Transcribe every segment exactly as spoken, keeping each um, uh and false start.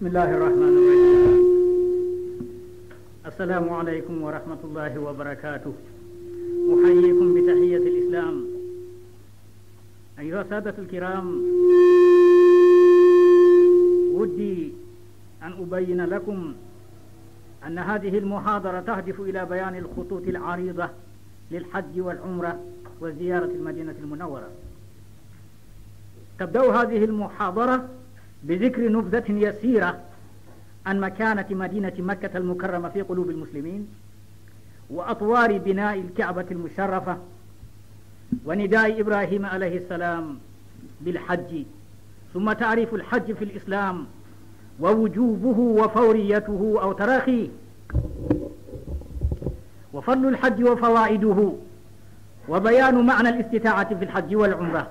بسم الله الرحمن الرحيم. السلام عليكم ورحمة الله وبركاته. أحييكم بتحية الإسلام. أيها السادة الكرام، ودي أن أبين لكم أن هذه المحاضرة تهدف إلى بيان الخطوط العريضة للحج والعمرة وزيارة المدينة المنورة. تبدأ هذه المحاضرة بذكر نبذة يسيرة عن مكانة مدينة مكة المكرمة في قلوب المسلمين، وأطوار بناء الكعبة المشرفة، ونداء إبراهيم عليه السلام بالحج، ثم تعريف الحج في الإسلام، ووجوبه وفوريته أو تراخيه، وفضل الحج وفوائده، وبيان معنى الاستطاعة في الحج والعمرة،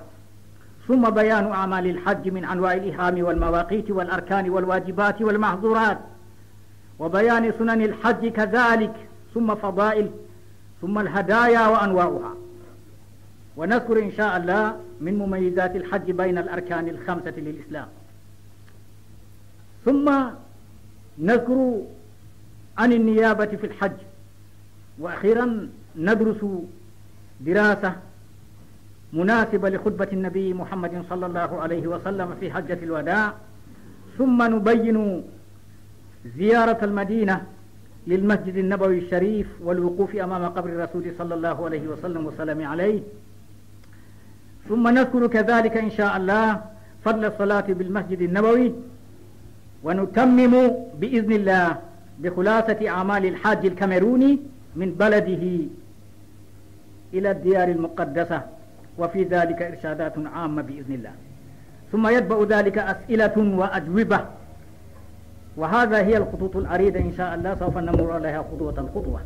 ثم بيان أعمال الحج من أنواع الإحرام والمواقيت والأركان والواجبات والمحظورات، وبيان سنن الحج كذلك، ثم فضائل، ثم الهدايا وأنواعها. ونذكر إن شاء الله من مميزات الحج بين الأركان الخمسة للإسلام. ثم نذكر عن النيابة في الحج. وأخيرا ندرس دراسة مناسبة لخطبة النبي محمد صلى الله عليه وسلم في حجة الوداع، ثم نبين زيارة المدينة للمسجد النبوي الشريف والوقوف أمام قبر الرسول صلى الله عليه وسلم والسلام عليه، ثم نذكر كذلك إن شاء الله فضل الصلاة بالمسجد النبوي، ونتمم بإذن الله بخلاصة أعمال الحاج الكاميروني من بلده إلى الديار المقدسة، وفي ذلك إرشادات عامة بإذن الله، ثم يتبع ذلك أسئلة وأجوبة. وهذا هي الخطوط العريضة إن شاء الله، سوف نمر عليها خطوة خطوة.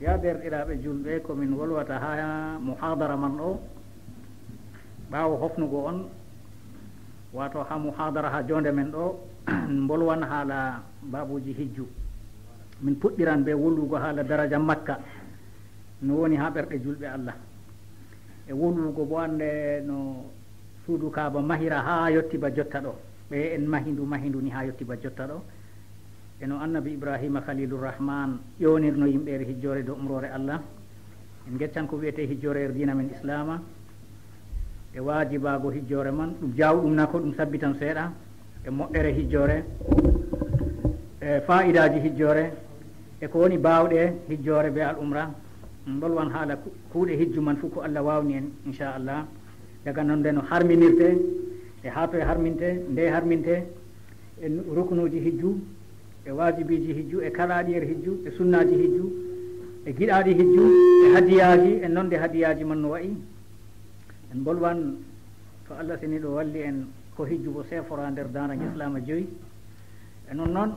Ya deerɗiraaɓe julɓe, ko min wolwata haa muhaadara man ɗo, ɓaawo hofnugo on, waato haa muhaadara haa joonde men ɗo, mbolwan haala baabuuji hijju. Min puɗɗiran bee wolwugo haala daraja Makka, no woni haa ɓerɗe julɓe Allah, e wolwugo boo annde no suudu Kaaba mahira haa yotti ba jotta ɗo. Ɓe en mahi ndu, mahi ndu ni haa yotti ba jotta ɗo. E no Annabi Ibrahima Khalilur Rahman ƴoonirno yimɓeere hijjoore dow umroore Allah. En ngeccan ko wi'etee hijjoore nder diina men Islaama, e waajibaago hijjoore man, ɗum jaawɗum na ko ɗum sabbitan seeɗa, e moƴƴere hijjoore, e faa'idaaji hijjoore, e ko woni baawɗe hijjoore bee al umra. Min mbolwan haala ku-, kuuɗe hijju man fuu ko Allah waawni en, inchallah. Daga non nde no harminirtee, e haa toye harmintee, ndeye harmintee, e ruknuuji hijju, e waajibiiji hijju, e karaaɗi nder hijju, e sunnaaji hijju, e giɗaaɗi hijju, e hadiyaaji, e nonde hadiyaaji man no wa'i. En mbolwan to Allah seniiɗo walli en ko hijju bo seeforaa nder daara Islaama joyi. E non non,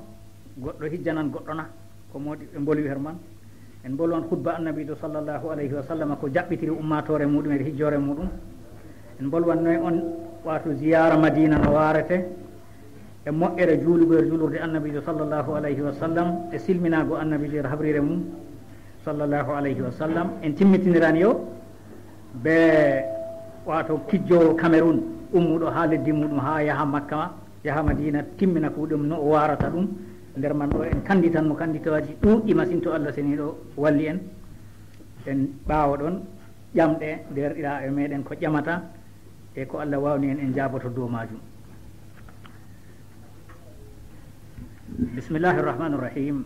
goɗɗo hijjanan goɗɗo na, ko moodi ɓe mbolwi her man. En mbolwan khutba Annabiijo sallallahu alayhi wa sallam ko jaɓɓitiri ummaatoore muuɗum e hijjoore muuɗum. En mbolwan noy on, waato ziyaara Madiina no waarete, e moƴƴere juulugo nder juulurde Annabiijo sallallahu alayhi wa sallam, e silminaago Annabiijo nder habriire mum sallallahu alayhi wa sallam. En timmitinirani yo be, waato, kijjoowo Cameroun ummuɗo haa leddi muuɗum haa yaha Makka, yaha Madiina, timmina kuuɗe mum no o waarata ɗum. Nder man ɗo en kannditan mo kannditooji ɗuuɗɗi masin to Allah seniiɗo walli en. En ɓaawo ɗon ƴamɗe deerɗiraaɓe meɗen ko ƴamata, e ko Allah waawni en, en jaaboto dow maajum. بسم الله الرحمن الرحيم.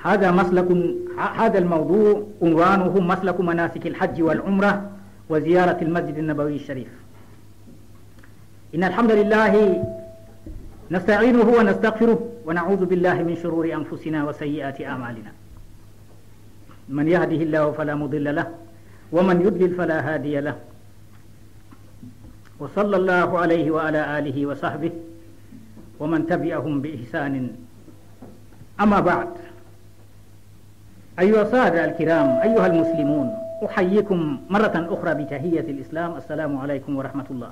هذا مسلك، ه-، هذا الموضوع عنوانه مسلك مناسك الحج والعمرة وزيارة المسجد النبوي الشريف. إن الحمد لله نستعينه ونستغفره ونعوذ بالله من شرور أنفسنا وسيئات أعمالنا. من يهده الله فلا مضل له، ومن يضلل فلا هادي له. وصلى الله عليه وعلى آله وصحبه ومن تبعهم بإحسان. أما بعد، أيها السادة الكرام، أيها المسلمون، أحييكم مرة أخرى بتحية الإسلام، السلام عليكم ورحمة الله.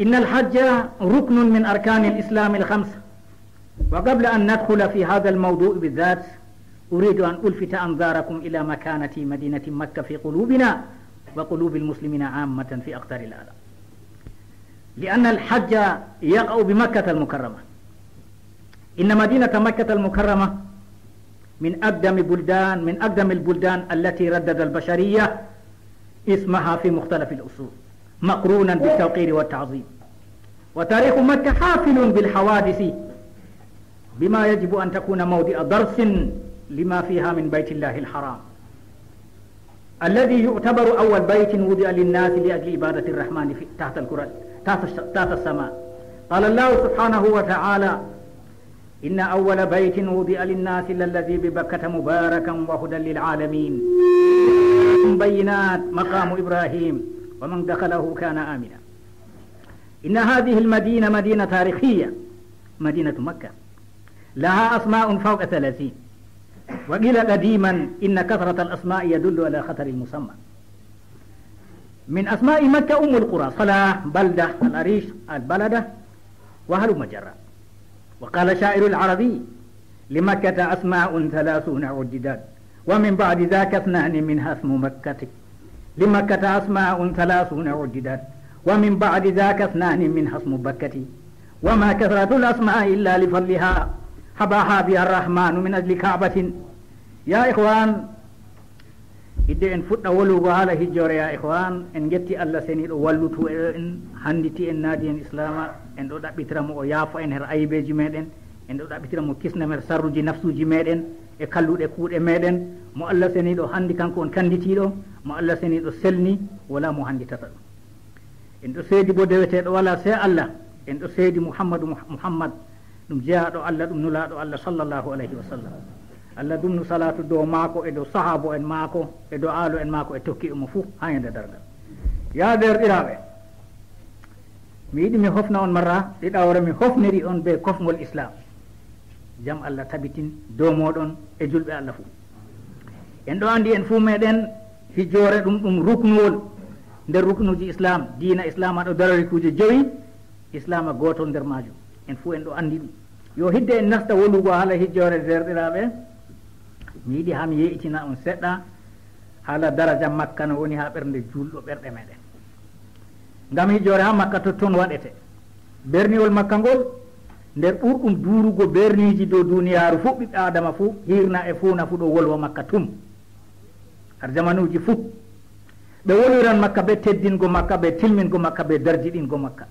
إن الحج ركن من أركان الإسلام الخمسة، وقبل أن ندخل في هذا الموضوع بالذات، أريد أن ألفت أنظاركم إلى مكانة مدينة مكة في قلوبنا وقلوب المسلمين عامة في أقطار العالم. لأن الحج يقع بمكة المكرمة. إن مدينة مكة المكرمة من أقدم بلدان، من أقدم البلدان التي ردد البشرية اسمها في مختلف العصور، مقرونا بالتوقير والتعظيم. وتاريخ مكة حافل بالحوادث، بما يجب أن تكون موضع درس لما فيها من بيت الله الحرام، الذي يعتبر أول بيت وضع للناس لأجل عبادة الرحمن في، تحت القرآن، تحت الش-، تحت السماء. قال الله سبحانه وتعالى: إن أول بيت وضع للناس للذي ببكة مباركا وهدى للعالمين، بينات مقام إبراهيم ومن دخله كان آمنا. إن هذه المدينة مدينة تاريخية، مدينة مكة، لها أسماء فوق ثلاثين، وقيل قديما إن كثرة الأسماء يدل على خطر المسمى. من أسماء مكة أم القرى، صلاح، بلدة، العريش، البلدة، وهلم جرا. وقال شاعر العربي: لمكة أسماء ثلاثون عددت، ومن بعد ذاك اثنان منها اسم مكة. لمكة أسماء ثلاثون عددت، ومن بعد ذاك اثنان منها اسم بكة. وما كثرة الأسماء إلا لفضلها، حباها بها الرحمن من أجل كعبة. يا إخوان، hidde en fuɗɗa wolugo haala hijjoore, ya ikhwan, en ngetti Allah seniiɗo wallutu en, handiti en, naadi en Islaama, en ɗo ɗaɓɓitira mo o yaafo en her ayibeeji meɗen, en ɗo ɗaɓɓitira mo kisna men sarruji nafsuuji meɗen e kalluɗe kuuɗe meɗen, mo Allah seniiɗo handi kanko on kanditiiɗo, mo Allah seniiɗo selni, wala mo handitata ɗum. En ɗo seedi bo deweteeɗo wala sey Allah, en ɗo seedi Muhammadu Muh-, Muhammad, ɗum jeyaaɗo Allah, ɗum nulaaɗo Allah sallallahu alayhi wa sallam. Allah dumnu salaatu dow maako e dow sahaabo en maako e dow aalo en maako e tokkiiɓe mo fuu haa yande darngal. Yaa deerɗiraaɓe, mi yiɗi mi hofna on marra ɗiɗawre, mi hofniri on bee kofngol Islaam. Jam Allah tabitin dow mooɗon e julɓe Allah fuu. En ɗo anndi en fuu meɗen hijjoore ɗum, ɗum ruknuwol nder ruknuuji Islaam. Diina Islaama ɗo darori kuuje jowi, Islaama gootol nder maajum. En fuu en ɗo anndi ɗum. Yo hidde en nasta wolugo haala hijjoore, deerɗiraaɓe, mi yiɗi haa mi yeeyitina on seɗɗa haala daraja Makka no woni haa ɓernde juulɗo ɓerɗe meɗen. Ngam hijjoore haa Makka totton waɗete. Berniwol Makka ngol, nder ɓurɗum duurugo berniiji dow duniyaaru fuu, ɓiɓɓe Aadama fuu, hiirna e fuuna fuu ɗo wolwa Makka tum. Har jamanuuji fuu, ɓe wolwiran Makka bee teddingo Makka, bee tilmingo Makka, bee darjiɗingo Makka.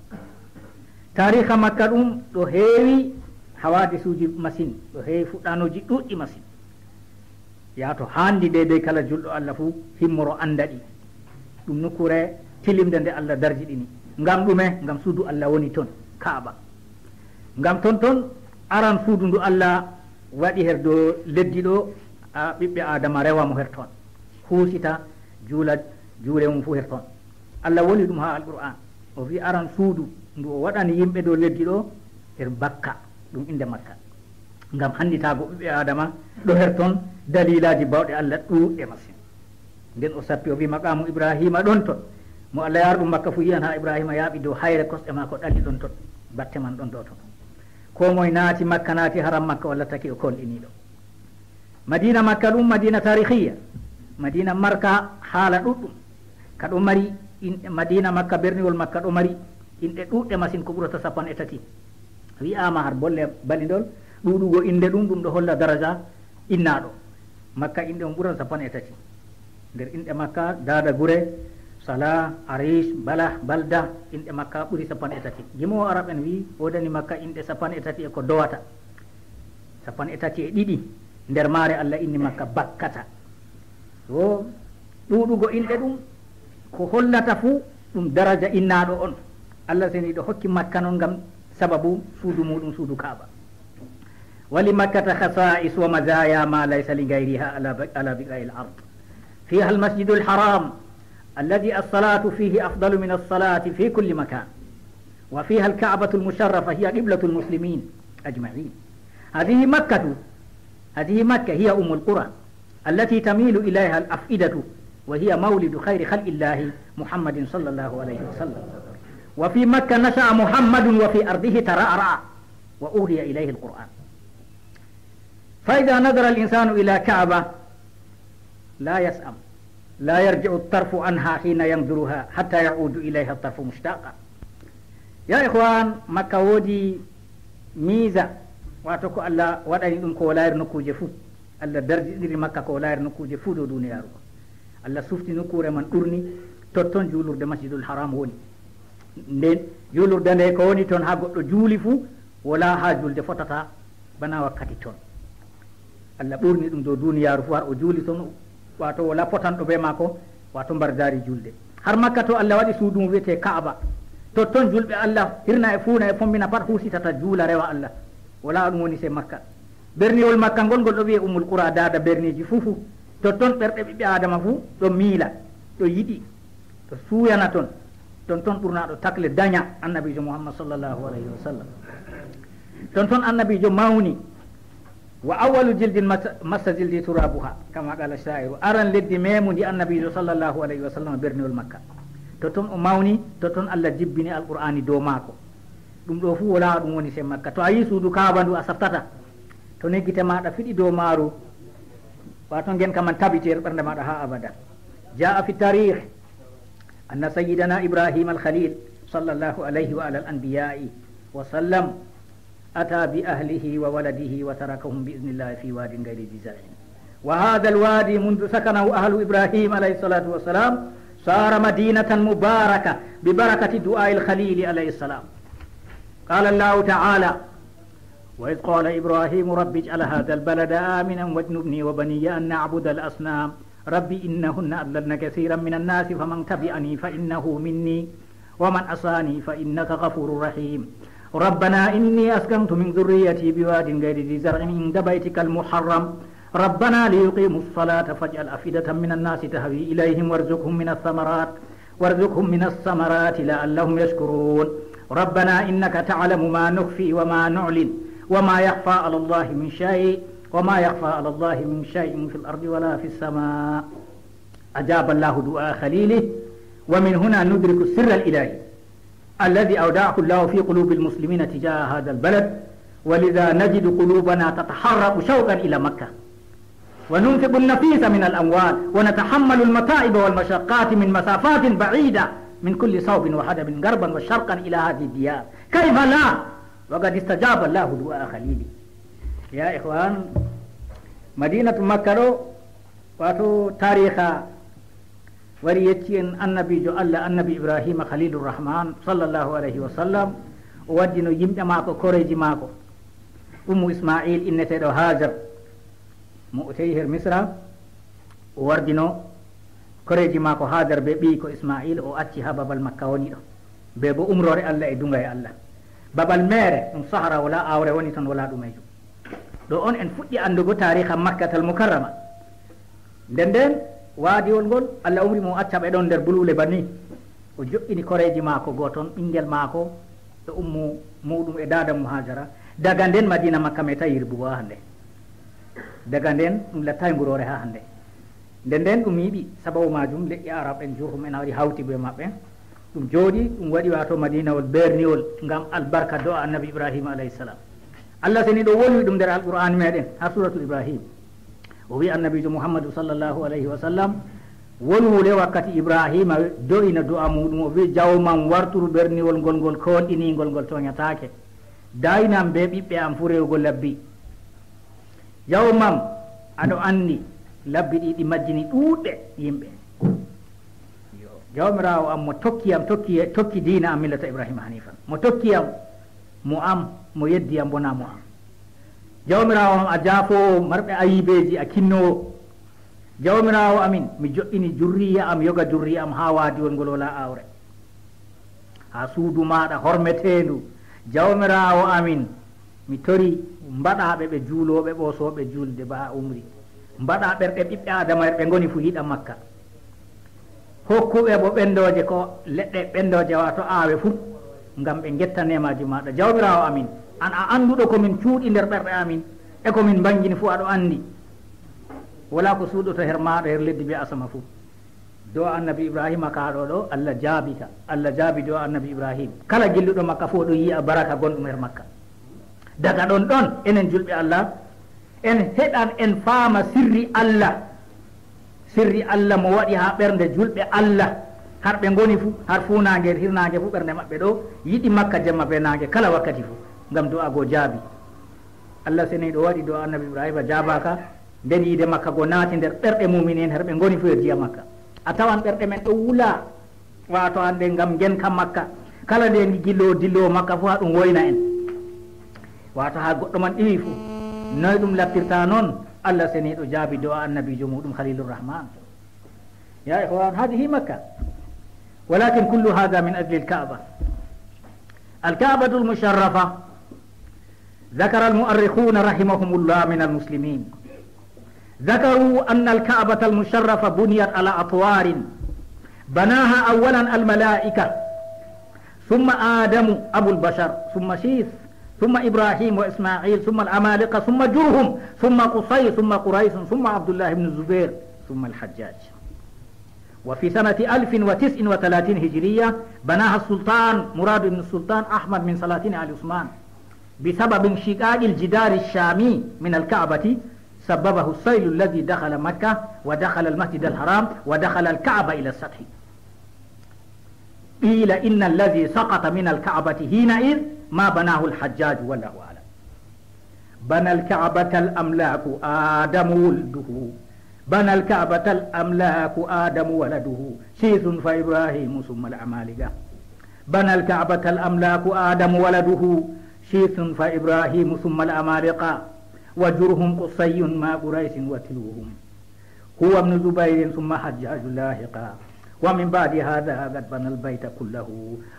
Taariika Makka ɗum ɗo heewi hawaadisuuji masin, ɗo heewi fuɗɗanooji ɗuuɗɗi masin. Yaato haandi deydey kala julɗo Allah fuu himmoro annda ɗi. Ɗum nokkuure tilimnde nde Allah darjiɗini. Ngam ɗume? Ngam suudu Allah woni ton, Kaaba. Ngam ton ton aran suudu ndu Allah waɗi her dow leddi ɗo, a, ɓiɓɓe Aadama rewa mo her ton, huusita, juula juuɗe mum fuu her ton. Allah woli ɗum haa Alqur'aan. O wi'i aran suudu ndu o waɗani yimɓe dow leddi ɗo her Bakka, ɗum innde Makka. Ngam hannditaago ɓiɓɓe Aadama ɗo her ton, daliilaaji baawɗe Allah ɗuuɗɗe masin. Nden o sappi, o wi'i, maqaamu Ibraahiima ɗon ton. Mo Allah yaari ɗum Makka fuu yi'an haa Ibraahiima yaaɓi dow hayre, kosɗe maako ɗali ɗon ton, batte man ɗon dow ton. Koo moy naati Makka, naati haram Makka, o lattake o kolɗiniiɗo. Madiina Makka ɗum Madiina taariikhiyya, Madiina marka haala ɗuɗɗum. Ka ɗo mari in-, Madiina Makka, berniwol Makka ɗo mari inɗe ɗuuɗɗe masin, ko ɓurata sappanɗe tati. Wi'aama har bolle balindol, ɗuuɗugo innde ɗum, ɗum ɗo holla daraja innaaɗo. Makka inɗe mum ɓurata sappanɗe tati. Nder inɗe Makka, Daada Gure, Sala, Arish, Bala, Balda, inɗe Makka ɓuri sappanɗe tati. Gimoowo Arab en wi'i, woodani Makka inɗe sappanɗe tati e ko dowata. Sappanɗe tati e ɗiɗi, nder maare Allah inni Makka Bakkata. Wo ɗuuɗugo inɗe ɗum, ko hollata fuu ɗum daraja innaaɗo on. Allah seniiɗo hokki Makka non ngam sababu suudu muuɗum, suudu Kaaba. ولمكة خصائص ومزايا ما ليس لغيرها على ب-، على بقاع الأرض. فيها المسجد الحرام الذي الصلاة فيه أفضل من الصلاة في كل مكان. وفيها الكعبة المشرفة هي قبلة المسلمين أجمعين. هذه مكة، هذه مكة هي أم القرى التي تميل إليها الأفئدة، وهي مولد خير خلق الله محمد صلى الله عليه وسلم. وفي مكة نشأ محمد وفي أرضه ترعرع وأوحي إليه القرآن. فإذا نظر الإنسان إلى كعبة لا يسأم، لا يرجع الطرف عنها حين ينظرها حتى يعود إليها الطرف مشتاقا. Ya ikhwan, Makka woodi miisa, wato ko Allah waɗani ɗum ko wala e nokkuuje fuu. Allah darjiɗiri Makka ko wala e nokkuuje fuu dow duniyaaru. Allah sufti nokkuure man ɗurni, totton juulurde Masjidul Haram woni. Nden juulurde nde ko woni ton haa goɗɗo juuli fuu, wala haa juulde fotata bana wakkati ton. Allah ɓurni ɗum dow duniyaaru fuu har o juuli ton, wato wala fotanɗo be maako, wato mbarjaari juulde. Har Makka to Allah waɗi suudu mum wi'etee Ka'aba. Totton julɓe Allah hirna e fuuna e fombina pat husitata juula rewa Allah. Wala ɗum woni sey Makka. Berniwol Makka ngol, ngol ɗo wi'e Ummul Qura, daada berniiji fuu fuu. Totton ɓerɗe ɓiɓɓe Aadama fuu ɗo miila, ɗo yiɗi, ɗo suuyana ton. Ton ton ɓurnaaɗo takle danya Annabiijo Muhammad sallallahu alayhi wa sallam. Ton ton Annabiijo mawni. Wa awwalu jildin massa, massa jildi turabuha, kama qala shairu. Aran leddi memundi Annabiijo sallallahu alayhi wa sallam berniwol Makka. To ton o mawni, to ton Allah jibbini Alqur'ani dow maako. Ɗum ɗo fuu wala ɗum woni sey Makka. To a yi suudu Kaaba ndu a saftata, to ni gite maɗa fiɗi dow maaru, wato ngenka man tabiti nder ɓernde maɗa haa abada. Jaa fi tarikh anna sayyidana Ibrahim al-Khalil sallallahu alayhi wa ala al-anbiya'i wa sallam أتى بأهله وولده وتركهم بإذن الله في واد غير ذي زرع. وهذا الوادي منذ سكنه أهل إبراهيم عليه الصلاة والسلام صار مدينة مباركة ببركة دعاء الخليل عليه السلام. قال الله تعالى: وإذ قال إبراهيم رب اجعل هذا البلد آمنا واجنبني وبني أن نعبد الأصنام. رب إنهن أضللن كثيرا من الناس فمن تبعني فإنه مني ومن عصاني فإنك غفور رحيم. ربنا إني أسكنت من ذريتي بواد غير ذي زرع عند بيتك المحرم ربنا ليقيموا الصلاة فاجعل أفئدة من الناس تهوي إليهم وارزقهم من الثمرات وارزقهم من الثمرات لعلهم يشكرون. ربنا إنك تعلم ما نخفي وما نعلن وما يخفى على الله من شيء وما يخفى على الله من شيء في الأرض ولا في السماء. أجاب الله دعاء خليله، ومن هنا ندرك السر الإلهي الذي أودعه الله في قلوب المسلمين تجاه هذا البلد، ولذا نجد قلوبنا تتحرك شوقا إلى مكة، وننفق النفيس من الأموال، ونتحمل المتاعب والمشقات من مسافات بعيدة من كل صوب وحدب غربا وشرقا إلى هذه الديار. كيف لا؟ وقد استجاب الله دعاء خليله. يا إخوان، مدينة مكة ɗo, wato tariha wari yecci en Annabiijo Allah, Annabi Ibrahima Khalilur Rahman sallallahu alayhi wa sallam, o waddino yimɓe maako, koreeji maako. Ummu Isma'il inneteeɗo Hajar, mo o tawi her Misra, o wardino koreeji maako Hajar be ɓiy ko Isma'il, o acci haa babal Makka woni ɗo. Be bo umroore Allah e duŋaye Allah. Babal meere ɗum sahara, wala aawre woni ton, wala ɗumeejo. Ɗo on en fuɗɗi anndugo tariha Makkatal Mukarrama. Nden nden, waadiwol ngol, Allah umri mo o acca ɓe ɗon nder buluule banni. O jo'ini koreeji maako, gooto on ɓinngel maako, e ummu muuɗum e daada mum Hajara. Daga nden Madina Makka meetaay yirbugo haa hannde. Daga nden ɗum lattaay nguroore haa hannde. Nden nden ɗum yiɗi, sababu maajum leƴƴi Arab en, Jurhum en, wari hawti bee maɓɓe. Ɗum jooɗi, ɗum waɗi, wato, Madinawol berniwol ngam albarka do'a Annabi Ibrahima alayhi salam. Allah seniiɗo wolwi ɗum nder Alqur'aani meeɗen haa Suratu Ibrahim. O wi'i Annabiijo Muhammadu sallallahu alayhi wa sallam, wolwule wakkati Ibrahima do'ina do'a muuɗum, o wi'i, "Jawmam, warturu berniwol ngol, ngol koolɗiniingol, ngol tooɲataake. Daayinam bee ɓiɓɓe am fuu rewugo labbi." Jawmam, aɗo anndi labbi ɗi, ɗi majjini ɗuuɗɓe yimɓe. Yo, Jawmiraawo am mo tokki yam, tokki, tokki diina am millata Ibrahima hanifan. Mo tokki yam, mo am, mo yeddi yam, bona mo am. Jawmiraawo am, a jaafoowo marɓe ayibeeji, a kinnoowo. Jawmiraawo amin, mi jo'ini jurriya am, yoga jurriya am haa waadiwol ngol walaa aawre, haa suudu maaɗa hormeteendu. Jawmiraawo amin, mi tori mbaɗaaɓe ɓe juulooɓe, ɓoosooɓe juulde ba a umri. Mbaɗa ɓerɗe ɓiɓɓe Aadama ɓe ngoni fuu yiɗa Makka. Hokku ɓe bo ɓenndooje, ko leɗɗe ɓenndooje, wato aawe fuu, ngam ɓe ngetta neemaaji maaɗa. Jawmiraawo amin, an a annduɗo ko min cuuɗi nder ɓerɗe amin, e ko min mbaŋgini fuu aɗo anndi. Walaa ko suuɗoto her maaɗa, her leddi bee asama fuu. Do'a Annabi Ibrahima ka ɗo ɗo, Allah jaabi ka. Allah jaabi do'a Annabi Ibrahim. Kala gilluɗo Makka fuu ɗo yi'a baraka gonɗum her Makka. Daga ɗon ɗon, enen julɓe Allah, en heɗan, en faama sirri Allah. Sirri Allah mo waɗi haa ɓernde julɓe Allah. Har ɓe ngoni fuu, har fuunaange, hirnaange fuu, ɓernde maɓɓe ɗo yiɗi Makka jemma bee naange, kala wakkati fuu, ngam du'a go jaabi. Allah seniiɗo waɗi du'a Annabi Ibraahiima jaabaaka, nden yiide Makka go naati nder ɓerɗe muumini'en, har ɓe ngoni fuu e diya Makka. A tawan ɓerɗe men ɗo wula, waato annde ngam ngenka Makka. Kala nde en gillo dillo Makka fuu, haa ɗum woyna en. Waato haa goɗɗo man iwi fuu. Noy ɗum lattirta non? Allah seniiɗo jaabi du'a Annabiijo muuɗum Khaliilur Rahmaan. يا إخوان، هذه مكة، ولكن كل هذا من أجل الكعبة. الكعبة المشرفة، ذكر المؤرخون رحمهم الله من المسلمين، ذكروا أن الكعبة المشرفة بنيت على أطوار، بناها أولا الملائكة، ثم آدم أبو البشر، ثم شيث، ثم إبراهيم وإسماعيل، ثم العمالقة، ثم جرهم، ثم قصي، ثم قريش، ثم عبد الله بن الزبير، ثم الحجاج. وفي سنة ألف وتسع وثلاثين هجرية بناها السلطان مراد بن السلطان أحمد من سلاطين آل عثمان، بسبب انشقاق الجدار الشامي من الكعبة سببه السيل الذي دخل مكة ودخل المسجد الحرام ودخل الكعبة إلى السطح. قيل إن الذي سقط من الكعبة حينئذ ما بناه الحجاج، والله أعلم. بنى الكعبة الأملاك آدم ولده، بنى الكعبة الأملاك آدم ولده، شيث فإبراهيم ثم العمالقة. بنى الكعبة الأملاك آدم ولده، شيث فإبراهيم ثم العمالقة، وجرهم قصي ما قريش وتلوهم. هو ابن زبير ثم حجاج لاحقا، ومن بعد هذا قد بنى البيت كله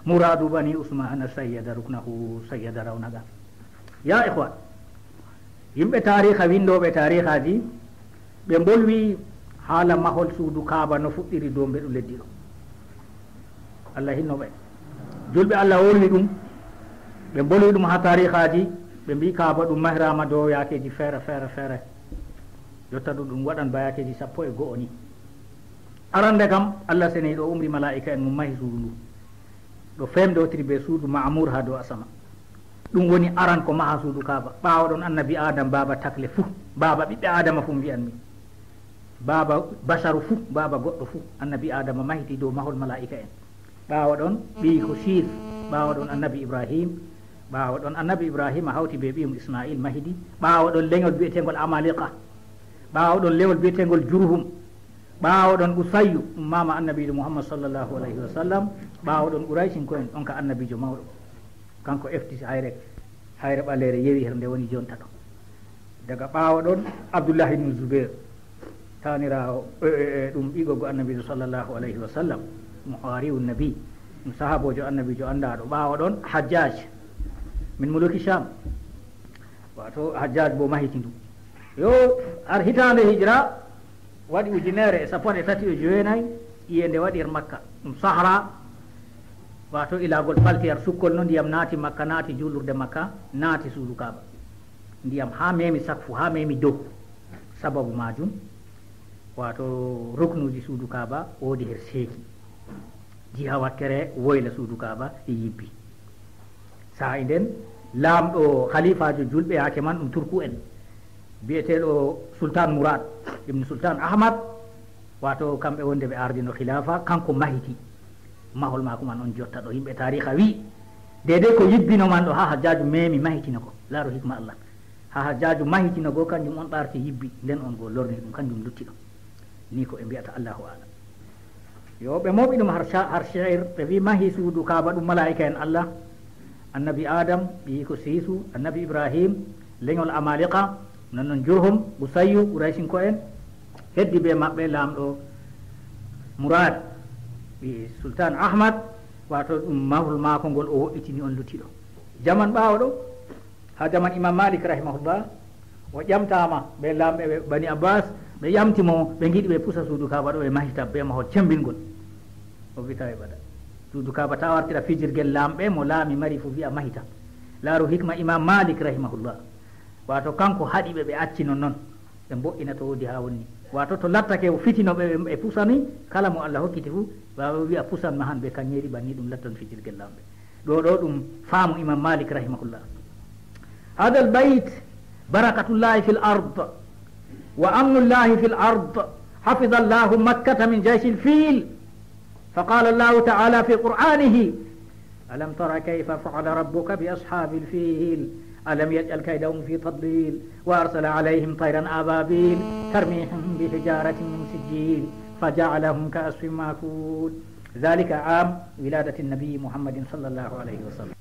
مراد بني عثمان سيد ركنه سيد رونقا. يا إخوان، yimɓe taariixa, winndooɓe taariixaaji, ɓe mbolwi haala mahol suudu Kaaba no fuɗɗiri dow mbeɗu leddi ɗo. Allah hinno ɓe. Julɓe Allah wolwi ɗum, ɓe mbolwi ɗum haa taariixaaji, ɓe mbi'i Kaaba ɗum mahiraama dow yaakeeji feere, feere, feere. Jotta du ɗum waɗan ba yaakeeji sappo e go'o ni. Arande kam, Allah seniiɗo umri malaa'ika'en mum mahi suudu ndu. Ɗo feemndotiri bee suudu Ma'muur haa dow asama. Ɗum woni aran ko maha suudu Kaaba. Ɓaawo ɗon Annabi Aadam, baaba takle fuu, baaba ɓiɓɓe Aadama fuu mbi'anmi. Baaba basaru fuu, baaba goɗɗo fuu, Annabi Aadama mahiti dow mahol malaa'ika'en. Ɓaawo ɗon ɓiyiiko Shiis, ɓaawo ɗon Annabi Ibrahim, ɓaawo ɗon Annabi Ibrahim hawti bee ɓiyum Isma'iil mahidi, ɓaawo ɗon lenyol bi'eteengol Amaliqa, ɓaawo ɗon lewol bi'eteengol Jurhum, ɓaawo ɗon Qusayyu, ɗum maama Annabiijo Muhammad sallallahu alayhi wa sallam, ɓaawo ɗon Quraysinko'en, ɗon ka Annabiijo mawɗo. Kanko efti hayre, hayre ɓaleere yewi her nde woni jonta ɗo. Daga ɓaawo ɗon, Abdullahi ibn Zubair, taaniraawo, e, e, e, ɗum ɓiy goggo Annabiijo sallallahu alayhi wa sallam, ɗum hawariyun nabi, ɗum sahaaboojo Annabiijo anndaaɗo. Ɓaawo ɗon, Hajjaj min muluki Sham, waato Hajjaj bo mahiti ndu. Yo, har hitaande hijra, waɗi ujineere e sappo e tati e joweenayi, ƴiye nde waɗi her Makka. Ɗum Sahra, waato ilagol palti har sukkol no ndiyam naati Makka, naati juulurde Makka, naati suudu Kaaba. Ndiyam haa memi sakfu, haa memi dow. Sababu maajum, waato ruknuuji suudu Kaaba woodi her seeki. Jiha wakkere woyla suudu Kaaba e yibbi. Saa'i nden, laamɗo, khaliifaajo julɓe yaake man ɗum Turku'en, bi'eteeɗo Sultan Murad ibn Sultan Ahmad, waato kamɓe wonde ɓe ardino khilaafa, kanko mahiti mahol maako man on jotta ɗo. Yimɓe taariikha wi'i, deydey ko yibbino man ɗo haa Hajjaaju memi mahitino ko. Laaru hikma Allah. Haa Hajjaaju mahitino go, kanjum on ɓaarti yibbi, nden on go lorni ɗum, kanjum lutti ɗo. Ni ko ɓe mbi'ata, Allahu a'lam. Yo, ɓe mooɓi ɗum har sha-, har shi'ir, ɓe mbi'i mahi suudu Kaaba ɗum malaa'ika'en Allah, Annabi Adam, ɓiyiiko Siisu, Annabi Ibrahim, lenyol Amaliqa, non non Jurhum, Qusayyu, Quraysinko'en, heddi bee maɓɓe laamɗo Murad, ɓii Sultan Ahmad, waato ɗum mahol maako ngol o wo'itini on luttiɗo. Jaman ɓaawo ɗo, haa jaman Imam Malik rahimahullah, o ƴamtaama bee laamɓe ɓe Bani Abbas, ɓe ƴamti mo, ɓe ngiɗi ɓe pusa suudu Kaaba ɗo, ɓe mahita bee mahol cembingol. O wi'i tawi bada. Suudu Kaaba ta wartira fijirgel laamɓe, mo laami mari fuu wi'a mahita. Laaru hikma Imam Malik rahimahullah. Waato kanko haɗi ɓe, ɓe acci non non. Ɓe mbo'ina to woodi haa wonni. Waato to lattake o fitino ɓe, ɓe, ɓe pusani, kala mo Allah hokkiti fuu, waawa wi'a pusan mahan bee kaŋŋeeri, banni ɗum lattan fijirgel laamɓe. Ɗo, ɗo ɗum faamu Imam Malik rahimahullah. هذا البيت بركة الله في الأرض وأمن الله في الأرض، حفظ الله مكة من جيش الفيل. فقال الله تعالى في قرآنه: ألم تر كيف فعل ربك بأصحاب الفيل؟ ألم يجعل كيدهم في تضليل وأرسل عليهم طيرا أبابيل ترميهم بحجارة من سجيل فجعلهم كعصف مأكول. ذلك عام ولادة النبي محمد صلى الله عليه وسلم.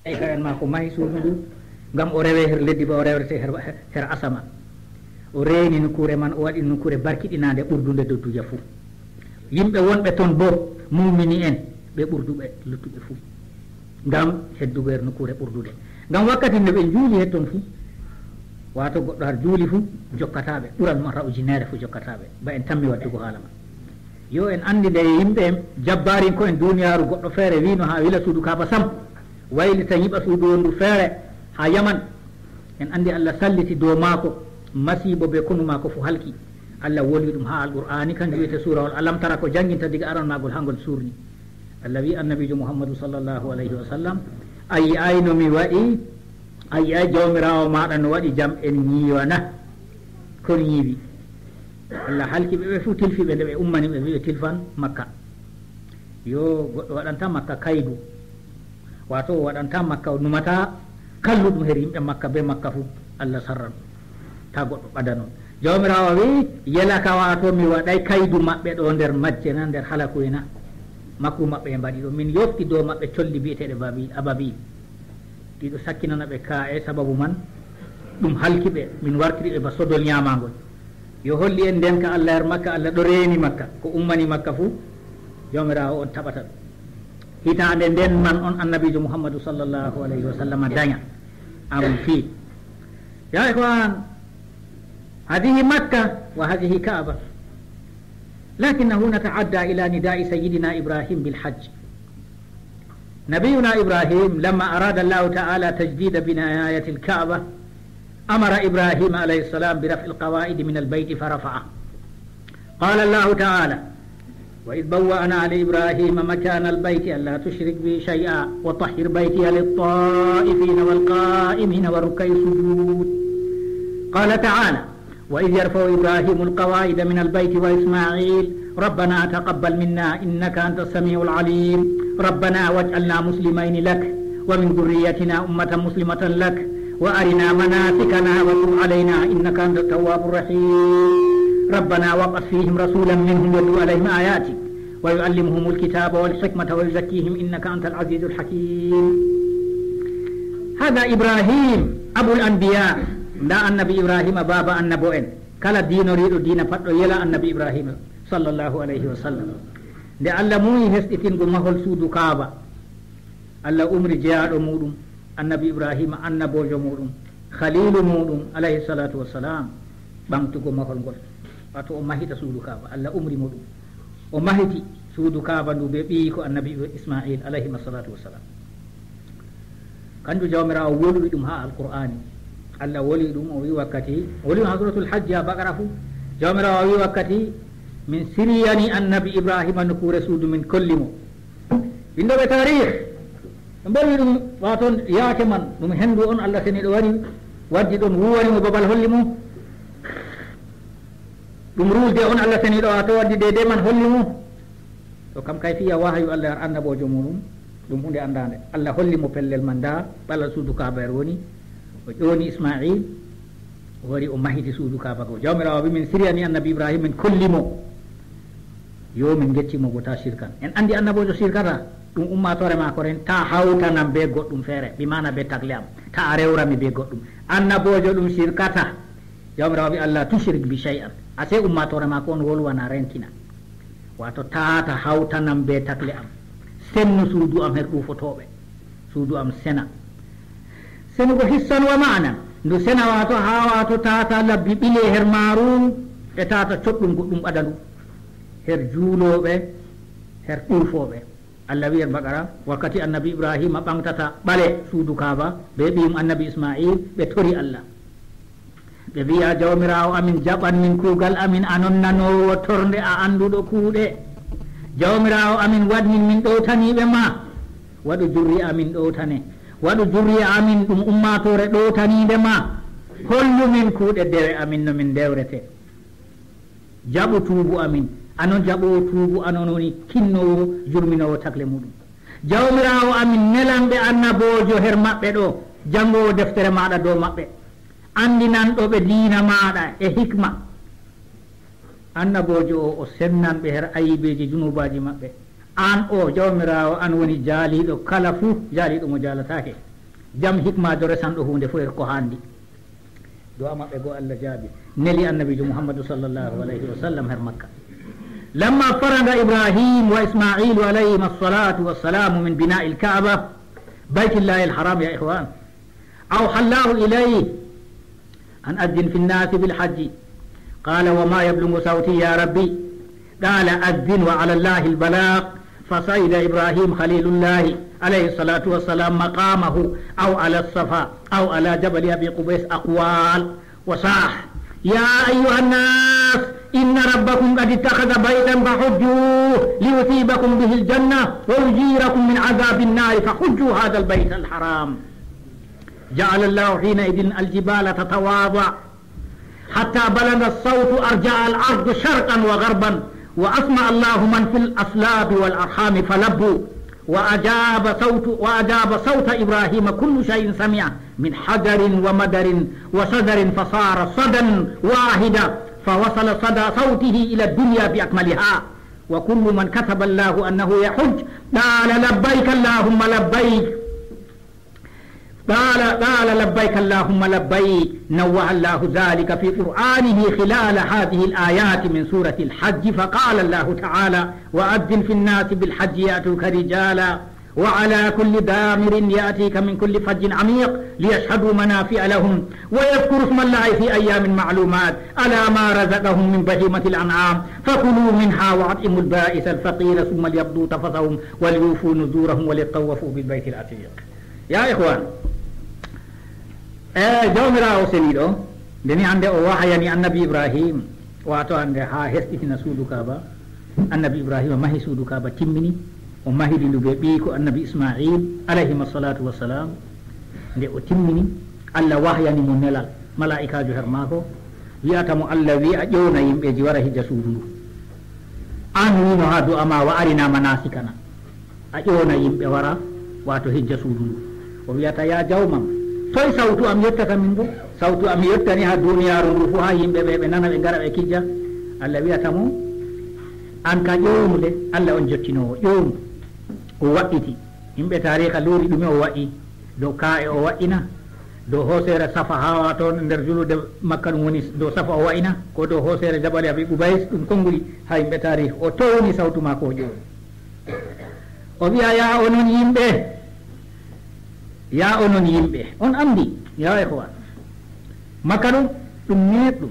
Malaa'ika'en maako mahi suudu ndu, ngam o rewe her leddi ba o rewrete her, her asama. O reeni nokkuure man, o waɗi nokkuure barkiɗinaande ɓurdunde dodduuje fuu. Yimɓe wonɓe ton boo, muumini'en, ɓe ɓurduɓe luttuɓe fuu. Ngam heddugo her nokkuure ɓurdude. Ngam wakkati nde ɓe njuuli her ton fuu, waato goɗɗo har juuli fuu, jokkataa ɓe, ɓuran marra ujunere fuu jokkataa ɓe. Ba en tammi waddugo haala man. Yo en anndi nde yimɓe jabbarinko'en duniyaaru goɗɗo feere wi'no haa wila suudu Kaaba sam, waylita nyiɓa suudu wondu feere haa Yaman. En anndi Allah salliti dow maako masiibo bee konu maako fuu halki. Allah woli ɗum haa Alqur'aani, kanjum wi'ete suurawol Alam Tara ko jannginta diga aran maagol haa ngol suurni. Allah wi'i Annabiijo Muhammadu sallallahu alayhi wa sallam, a yi'aay no mi waɗi, a yi'aay Jawmiraawo maaɗa no waɗi jam'en nyiiwa na? Kon nyiiwi. Allah halki ɓe, ɓe fuu tilfi ɓe nde ɓe ummani ɓe, wi'i ɓe tilfan Makka. Yo goɗɗo waɗanta Makka kaydu, waato o waɗanta Makka, o numata kalluɗum her yimɓe Makka bee Makka fuu, Allah sarran. Taa goɗɗo ɓadanon. Jawmiraawo wi'i, yelaka, waato mi waɗay kaydu maɓɓe ɗo nder majje na, nder halakuye na? Makru maɓɓe ɓe mbaɗi ɗo. Min yofti dow maɓɓe colli bi'eteeɗe babi-, ababil. Ɗiɗo sakkinana ɓe kaa'e, sababu man ɗum halki ɓe, min wartiri ɓe ba sodol nyaamaangol. Yo holli en nden ka Allah her Makka, Allah ɗo reeni Makka, ko ummani Makka fuu, Jawmiraawo on taɓata ɗum. Hitaande nden man on Annabiijo Muhammadu sallallahu alayhi wa sallam danya. Am fii. Ya ikhwan, هذه مكة وهذه كعبة، لكنه نتعدى إلى نداء سيدنا إبراهيم بالحج. نبينا إبراهيم لما أراد الله تعالى تجديد بناية الكعبة، أمر إبراهيم عليه السلام برفع القواعد من البيت فرفعه. قال الله تعالى: وإذ بوأنا لإبراهيم مكان البيت ألا تشرك بي شيئا وطهر بيتي للطائفين والقائمين والركع السجود. قال تعالى: وإذ يرفع إبراهيم القواعد من البيت وإسماعيل ربنا تقبل منا إنك أنت السميع العليم ربنا واجعلنا مسلمين لك ومن ذريتنا أمة مسلمة لك وأرنا مناسكنا وتب علينا إنك أنت التواب الرحيم ربنا وابعث فيهم رسولا منهم يتلو عليهم آياتك ويعلمهم الكتاب والحكمة ويزكيهم إنك أنت العزيز الحكيم. هذا إبراهيم أبو الأنبياء. Ndaa Annabi Ibrahiima, baaba annabo'en. Kala diinoriiɗo diina pat ɗo yela Annabi Ibrahiima, sallallahu alayhi wa sallam. Nde Allah muuyi hesɗitingo mahol suudu Kaaba, Allah umri jeyaaɗo muuɗum, Annabi Ibrahiima, annaboojo muuɗum, khaliilu muuɗum, alayhi salaatu wa salaam, ɓaŋgtugo mahol ngol, waato o mahita suudu Kaaba. Allah umri mo ɗum. O mahiti suudu Kaaba ndu bee ɓiyiiko Annabi Ismaa'iil, alayhima salaatu wa salaam. Kanjum Jawmiraawo wolwi ɗum haa Alqur'aani. Allah woli ɗum, o wi'i wakkati, o woli ɗum haa Suuratul Hajji, haa Baqara fuu. Jawmiraawo wi'i wakkati, min siryani Annabi Ibrahiima nokkuure suudu, min kolli mo. Winndooɓe taariih, ɓe mbolwi ɗum, waato yaake man, ɗum henndu on Allah seniiɗo wari, waddi ɗon, wuuwani mo babal, holli mo. Ɗum ruusde on Allah seniiɗo, waato waddi deydey man, holli mo. To kam kayfiya wahayu Allah ar annaboojo muuɗum, ɗum huunde anndaande. Allah holli mo pellel man, ndaa, ɓalal suudu Kaaba yer woni, o ƴooni Ismaa'iil, o wari o mahiti suudu Kaaba go. Jawmiraawo wi'i, min siryani Annabi Ibrahiima, min kolli mo, yo min ngecci mo go, taa sirkan. En anndi annaboojo sirkata, ɗum ummaatoore maako ren, taa hawtanam bee goɗɗum feere, bi maana bee tagle am, taa a rewra mi bee goɗɗum. Annaboojo ɗum sirkata. Jawmiraawo wi'i, Allah tushrik bi shay'an. Asee ummaatoore maako on wolwana, rentina. Waato, taa ta hawtanam bee tagle am. Sennu suudu am her ɗuufotooɓe. Suudu am sena. Senugo hissan wa ma'anan. Ndu sena, waato, haa, waato, taa ta labbi ɓile her maaru, e taa ta coɓɗum goɗɗum ɓada ndu. Her juulooɓe, her ɗuufooɓe. Allah wi'i nder Baqara, wakkati Annabi Ibrahiima ɓaŋgtata ɓale suudu Kaaba bee ɓiyum Annabi Ismaa'iil, ɓe tori Allah. Ɓe mbi'i, yaa Jawmiraawo amin, jaɓan min kuugal amin, a non nanoowo tornde, a annduɗo kuuɗe. Jawmiraawo amin, waɗ min min ɗowtaniiɓe ma. Waɗu jurriya amin ɗowtane. Waɗu jurriya amin ɗum ummaatoore ɗowtaniinde ma. Hollu min kuuɗe dewe amin no min ndewrete. Jaɓu tuubu amin. An on jaɓoowo tuubu, an on woni tinnoowo, jurminoowo tagle muuɗum. Jawmiraawo amin, nelan ɓe annaboojo her maɓɓe ɗo, janngoowo deftere maaɗa dow maɓɓe, anndinanɗo ɓe diina maaɗa e hikma. Annaboojo o, o sennan ɓe her ayibeeji, junuubaaji maɓɓe. An o, Jawmiraawo, an woni jaaliiɗo kala fuu, jaaliiɗo mo jaalataake. Jam hikmaajo resanɗo huunde fuu her ko haandi. Du'a maɓɓe goo Allah jaabi, neli Annabiijo Muhammadu sallallahu alayhi wa sallam her Makka. لما فرغ إبراهيم وإسماعيل عليهما الصلاة والسلام من بناء الكعبة، بيت الله الحرام يا إخوان، أوحى الله إليه أن أذن في الناس بالحج. قال: وما يبلغ صوتي يا ربي؟ قال: أذن وعلى الله البلاغ. فصعد إبراهيم خليل الله عليه الصلاة والسلام مقامه أو على الصفا أو على جبل أبي قبيس أقوال وصاح: يا أيها الناس إن ربكم قد اتخذ بيتا فحجوه ليثيبكم به الجنة ويجيركم من عذاب النار فحجوا هذا البيت الحرام. جعل الله حينئذ الجبال تتواضع حتى بلغ الصوت أرجاء الأرض شرقا وغربا، وأسمع الله من في الأصلاب والأرحام فلبوا، وأجاب صوت، وأجاب صوت إبراهيم كل شيء سمع من حجر ومدر وشجر فصار صدى واحدا، فوصل صدى صوته إلى الدنيا بأكملها، وكل من كتب الله أنه يحج قال: لبيك اللهم لبيك. قال، قال: لبيك اللهم لبيك. نوه الله ذلك في قرآنه خلال هذه الآيات من سورة الحج، فقال الله تعالى: وأذن في الناس بالحج يأتوك رجالا وعلى كل ضامر يأتيك من كل فج عميق ليشهدوا منافع لهم ويذكروا اسم الله في أيام معلومات على ما رزقهم من بهيمة الأنعام فكلوا منها وأطعموا البائس الفقير ثم ليقضوا تفثهم وليوفوا نذورهم وليطوفوا بالبيت العتيق. Ya ikhwan, e Jawmiraawo seniiɗo, nde ni hannde o wahayani Annabi Ibrahim, waato hannde haa hesɗitina suudu Kaaba. Annabi Ibrahima mahi suudu Kaaba, timmini, o mahidi ndu bee ɓiyko Annabi Ismaa'il, alayhima salaatu wassalaam. Nde o timmini, Allah wahayani mo nelal, malaa'ikaajo her maako, wi'ata mo Allah wi'a ƴowna yimɓeeji wara hijja suudu ndu. An wi'no haa du'a ma wa arina manasikana. A ƴoona yimɓe wara, waato hijja suudu ndu. O wi'ata, "Ya jawmam, toy sawtu am yottata min bo? Sawtu am yottani haa duniyaaru ndu fuu, haa yimɓe ɓe, ɓe nana, ɓe ngara, ɓe kijja." Allah wi'ata mo, "An ka ƴoonu le, Allah on jottinoowo, ƴoonu." O waɗɗiti. Yimɓe taariika luuri ɗume o waɗi. Dow kaa'e o wa'ina, dow hooseere Safa haa toon nder juulirde Makka, ɗum woni dow Safa o wa'ina, ko dow hooseere Jabal Abi Qubays, ɗum konguɗi haa yimɓe taariika. O towni sawtu maako o ƴooni. O wi'a, "Yaa onon yimɓe, yaa onon yimɓe, on anndi, yaa ikhwan, Makka ɗum, ɗum neeɓɗum.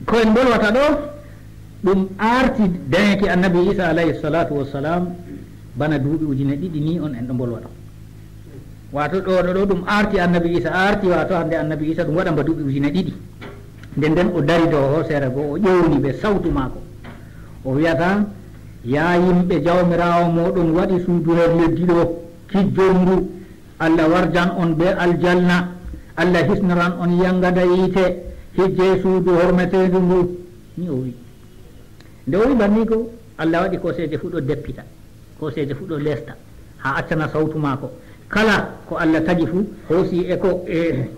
Ko en mbolwata ɗo, ɗum aarti dañeeki Annabi Iisa alayhi salaatu wassalaam, bana duuɓi ujine ɗiɗi ni on en ɗo mbolwa ɗo." Waato ɗo, ɗo, ɗo ɗum aarti Annabi Iisa, aarti waato hannde Annabi Iisa ɗum waɗan ba duuɓi ujine ɗiɗi. Nden nden o dari dow hooseere go, o ƴowni bee sawtu maako. O wi'ata, "Yaa yimɓe, Jawmiraawo mooɗon waɗi suudu her leddi ɗo, kijjon ndu. Allah warjan on bee aljanna. Allah hisnoran on yangada yiite. Hijjee suudu hormeteendu ndu." Ni o wi'i. Nde o wi'i banni go, Allah waɗi kooseeje fuu ɗo deppita, kooseeje fuu ɗo leesta, haa accana sawtu maako. Kala ko Allah tagi fuu, hoosi e ko, e,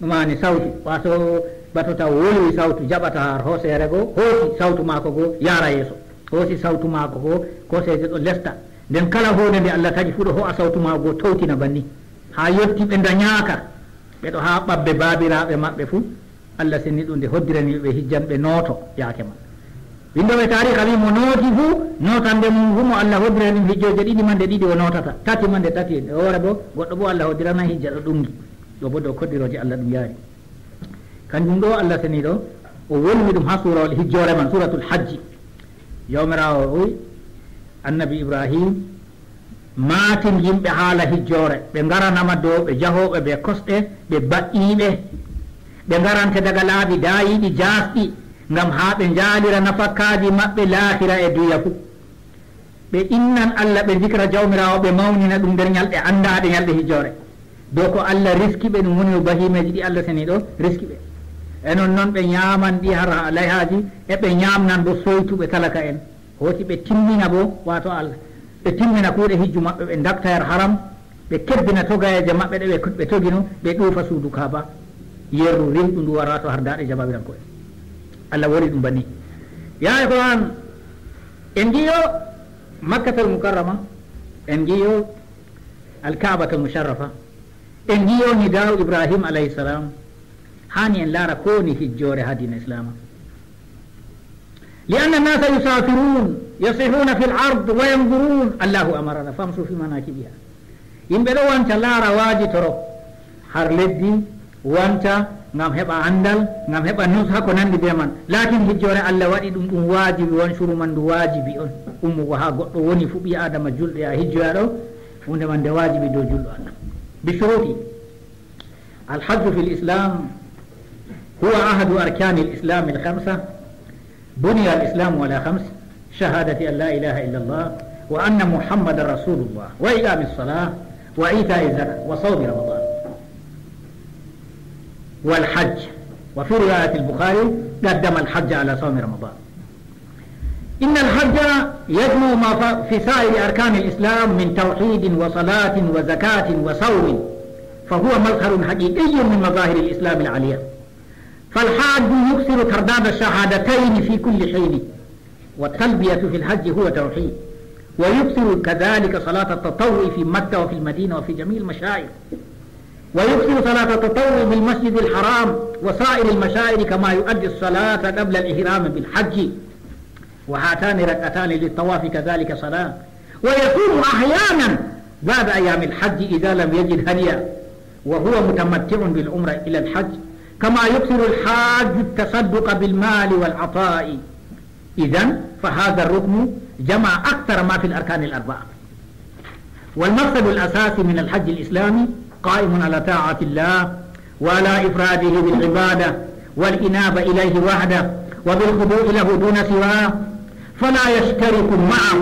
ɗum woni sawtu, waato bato taw wolwi sawtu, jaɓata har hooseere go, hoosi sawtu maako go, yaara yeeso. Hoosi sawtu maako go, kooseeje ɗo leesta. Nden kala huunde nde Allah tagi fuu ɗo ho'a sawtu maako go, towtina banni. Haa yotti ɓe ndañaaka. Ɓe ɗo haa ɓabbe baabiraaɓe maɓɓe fuu, Allah seniiɗo nde hoddirani ɓe hijjan ɓe nooto yaake man. Winndooɓe taariika wi'i mo nooti fuu, nootande mum fuu mo Allah hoddirani ɗum hijjooje ɗiɗi mande ɗiɗi o nootata, tati mande tati. E hoore bo, goɗɗo bo Allah hoddirana hijja ɗo ɗuŋgi. Ɗo bo dow koddirooje Allah ɗum yaari. Kanjum ɗo Allah seniiɗo, o wolwi ɗum haa suurawol hijjoore man, Suuratul Hajji. Jawmiraawo o wi'i, Annabi Ibrahim, maatin yimɓe haala hijjoore, ɓe ngaranama dow, ɓe jahooɓe bee kosɗe, ɓe ba'iiɓe, ɓe ngarante daga laabi daayiiɗi jaasɗi, ngam haa ɓe njaalira nafakkaaji maɓɓe laahira e duya fuu. Ɓe innan Allah, ɓe zikra Jawmiraawo, ɓe mawnina ɗum nder nyalɗe anndaaɗe, nyalɗe hijjoore. Dow ko Allah riski ɓe, ɗum woni no bahimeeji ɗi Allah seniiɗo riski ɓe. E non non ɓe ñaaman ɗi har layhaaji, e ɓe ñaamnan bo soytuɓe talaka en. Hooti ɓe timmina bo, waato al, ɓe timmina kuuɗe hijju maɓɓe, ɓe ndaɓta yer haram, ɓe kebbina togayeeje maɓɓe ɗe ɓe, ɓe togino, ɓe ɗuufa suudu Kaaba, yerru rimɗu ndu wara to har daaɗe jabawiranko'en. Allah woni ɗum banni. Ya ikhwan, en ngiyo Makkatal Mukarrama, en ngiyo Al-Ka'batal Musharrafa, en ngiyo nidaawu Ibrahim alayhi salam, haani en laara ko woni hijjoore haa diina Islaama. لأن الناس يسافرون، يسيحون في الأرض وينظرون، الله أمرنا فامشوا في مناكبها. Yimɓe ɗo wanca laara waajitoro har leddi, wanca ngam heɓa anndal, ngam heɓa nusha ko nanndi bee man. Laakin hijjoore Allah waɗi ɗum, ɗum waajibi, wancuru man ndu waajibi on. Ummugo haa goɗɗo woni fuu ɓii Aadama julɗo ya hijjoya ɗo, huunde man nde waajibi dow julɗo Allah. بشروطه. الحج في الإسلام هو أحد أركان الإسلام الخمسة. بني الإسلام على خمس: شهادة أن لا إله إلا الله، وأن محمدا رسول الله، وإقام الصلاة، وإيتاء الزكاة، وصوم رمضان، والحج. وفي رواية البخاري: قدم الحج على صوم رمضان. إن الحج يجمع ما ف-، في سائر أركان الإسلام من توحيد وصلاة وزكاة وصوم، فهو مظهر حقيقي من مظاهر الإسلام العليا. فالحاج يكثر ترداد الشهادتين في كل حين، والتلبية في الحج هو توحيد، ويكثر كذلك صلاة التطوع في مكة وفي المدينة وفي جميع المشاعر، ويكثر صلاة التطوع بالمسجد الحرام وسائر المشاعر، كما يؤدي الصلاة قبل الإحرام بالحج، وهاتان ركعتان للطواف كذلك صلاة، ويصوم أحيانا بعد أيام الحج إذا لم يجد هديا، وهو متمتع بالعمرة إلى الحج، كما يكثر الحاج التصدق بالمال والعطاء. إذن فهذا الركن جمع أكثر ما في الأركان الأربعة. والمقصد الأساسي من الحج الإسلامي قائم على طاعة الله وعلى إفراده بالعبادة والإنابة إليه وحده وبالخضوع له دون سواه، فلا يشترك معه.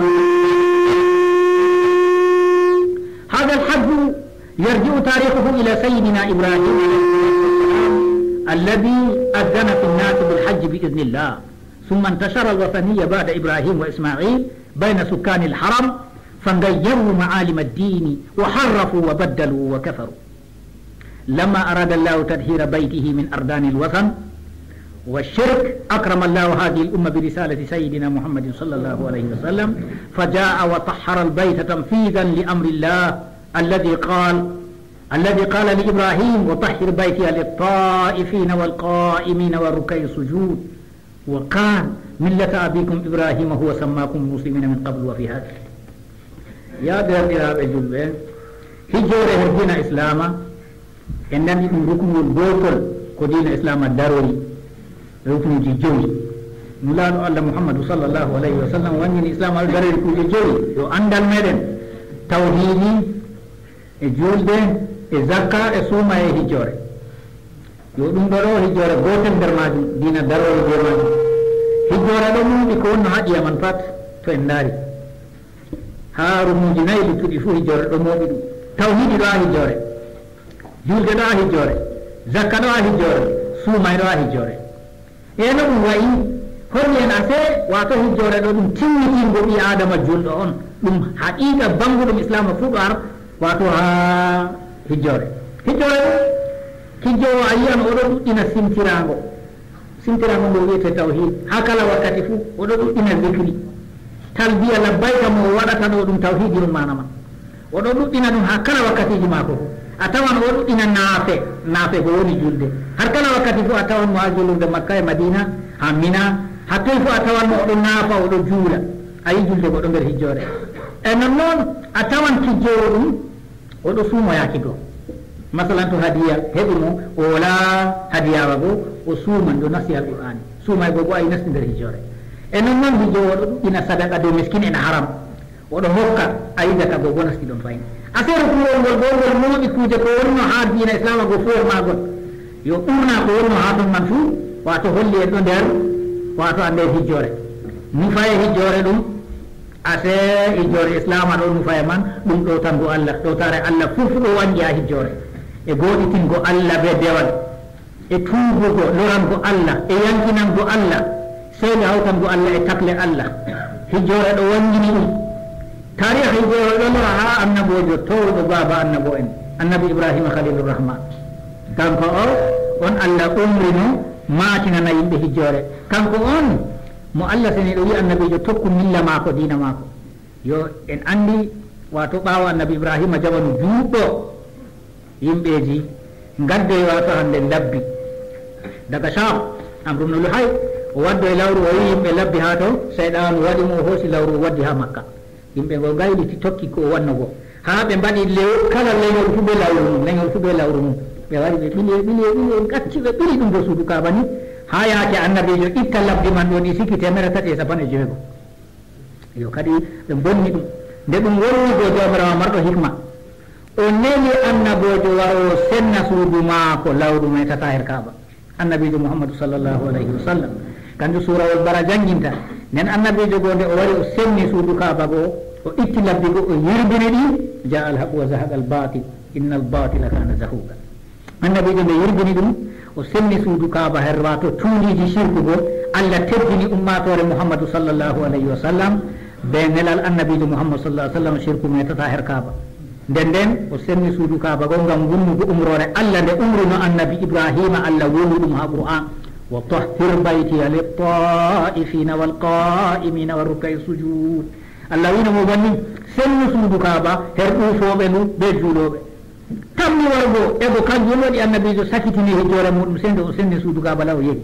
هذا الحج يرجع تاريخه إلى سيدنا إبراهيم عليه الصلاة والسلام الذي أذن في الناس بالحج بإذن الله، ثم انتشر الوثنية بعد إبراهيم وإسماعيل بين سكان الحرم، فغيروا معالم الدين وحرفوا وبدلوا وكفروا. لما أراد الله تطهير بيته من أرضان الوثن والشرك، أكرم الله هذه الأمة برسالة سيدنا محمد صلى الله عليه وسلم، فجاء وطهر البيت تنفيذا لأمر الله الذي قال، الذي قال لإبراهيم: "وطهر بيتي للطائفين والقائمين والركع السجود." وقال: "ملة أبيكم إبراهيم هو سماكم المسلمين من قبل وفي هذا." Ya deerɗiraaɓe julɓe, hijjoore her diina Islaama, en nani ɗum ruknul gootol ko diina Islaama darori, ruknuuji jowi. Nulaaɗo Allah Muhammadu sallallahu alayhi wa sallam wanngini Islaama darori kuuje jowi. Yo anndal meɗen, tawhiidi, e juulde, e zakka, e suuma, e hijjoore. Yo ɗum ɗo ɗo hijjoore gootel nder maajum, diina daroowo bee maajum. Hijjoore ɗo mooɓi ko wonno haa ƴi'e man pat, to en ndaari. Haa ruknuuji nayi luttuɗi fuu hijjoore ɗo mooɓi ɗum. Tawhiidi ɗo haa hijjoore. Juulde ɗo haa hijjoore. Zakka ɗo haa hijjoore. Suumay ɗo haa hijjoore. E no ɗum wayi, holli en ase, waato hijjoore ɗo ɗum timmitingo ɓii Aadama julɗo on. Ɗum haqiiqa bannguɗum Islaama fuu ɗo ar, waato haa hijjoore. Hijjoore ɗum, kijjoowo a yi'an o ɗo ɗuɗɗina simtiraango. Simtiraango ngo wi'etee tawhiid. Haa kala wakkati fuu, o ɗo ɗuɗɗina zikri. Talbiya labbayka mo o waɗata ɗo ɗum tawhiidi on maana man. O ɗo ɗuɗɗina ɗum haa kala wakkatiiji maako. A tawan o ɗuɗɗina naafe, naafe ko woni julde. Har kala wakkati fuu a tawan mo haa julurde Makka e Madiina, haa Mina, haa toy fuu a tawan mo o ɗo naafa, o ɗo juula. A yi julde ko ɗo nder hijjoore. E nonnon a tawan kijjoowo ɗum, o ɗo suumo yaaki goo. Masalan, to hadiya heɓi mo, o walaa hadiyaawa goo, o suuman, ɗo nasti Alqur'aani. Suumay goo bo a yi nasti nder hijjoore. E nonnon hijjoowo o ɗo ɗuɗɗina sadaqa dow miskin en haram. O ɗo hokka, a yi zaka goo bo nasti ɗon fahin. A sey ruknuwol ngol goo ngol mooɓi kuuje ko wonno haa diina Islaama goo fuu yer maagol. Yo ɓurna ko wonno haa ton man fuu, waato holli en ɗo nder, waato a nder hijjoore. Nufaye hijjoore ɗum, ase hijjoore Islaama ɗo nufaye man, ɗum ɗowtango Allah, ɗowtaare Allah fuu fuu ɗo wanngi haa hijjoore. E gooɗitingo Allah bee dewal. e tuubugo, lorango Allah, e yankinango Allah, sey nde hawtango Allah e takle Allah. Hijjoore ɗo wanngini ɗum. Taariha hijjoore ɗo lora haa annaboojo toowɗo baaba annabo'en, annabi Ibrahima Khalilur Rahman. Kanko o, on Allah umrino maatinana yimɓe hijjoore. Kanko on mo Allah seniiɗo wi'i annabiijo, "Tokku milla maako, diina maako." Yo en anndi, waato ɓaawo annabi Ibrahima jamanu juutɗo, yimɓeeji ngaddoy waato hannde labbi. Daga Sham, Amru ibn Luhay, o waddoy lawru, o wi'i yimɓe labbi haa to, seyɗaanu waɗi mo, o hoosi lawru, o waddi haa Makka. Yimɓe go ngayliti tokki ko o wanno go. Haa ɓe mbaɗi lew-, kala leñol fu be lawru mum, leñol fu be lawru mum. Ɓe wari ɓe ɓili, ɓili, ɓili, gacci ɓe ɓili ɗum dow suudu Kaaba ni. Haa yaake annabiijo itta labbi man ɗo ɗi sikki teemere tati e cappanɗe jeego. Yo kadi ɓe mbonni ɗum. Nde ɗum wonnugo Jawmiraawo marɗo hikma, o neli annaboojo waro o senna suudu maako lawru metata her Kaaba. Annabiijo Muhammadu sallallahu alayhi wa sallam. Kanjum suurawol Bara jannginta. Nden annabiijo goo nde o wari o senni suudu Kaaba goo, o itti labbi goo o yirbini ɗi, "Jaa al-haqu wa zahaqa al-batil, inna al-batila kana zahuqa." Annabiijo nde yirbini ɗum, o senni suudu Kaaba her, waato tuundiiji sirku goo, Allah teddini ummaatoore Muhammadu sallallahu alayhi wa sallam, be nelal annabiijo Muhammad sallallahu alayhi wa sallam, sirku metata her Kaaba. Nden nden o senni suudu Kaaba goo ngam wonnugo umroore Allah nde umruno annabi Ibrahima, Allah wowli ɗum haa Qur'an, "Wa tahhir baytiya lit-ta'ifina wal qa'imina war rukka'i sujud." Allah wi'no mo banni, "Sennu suudu Kaaba her ɗuufooɓe ndu be juulooɓe." Tammi wargo e bo kanjum waɗi annabiijo sakitini hijjoore muuɗum, sey nde o senni suudu Kaaba law yehi.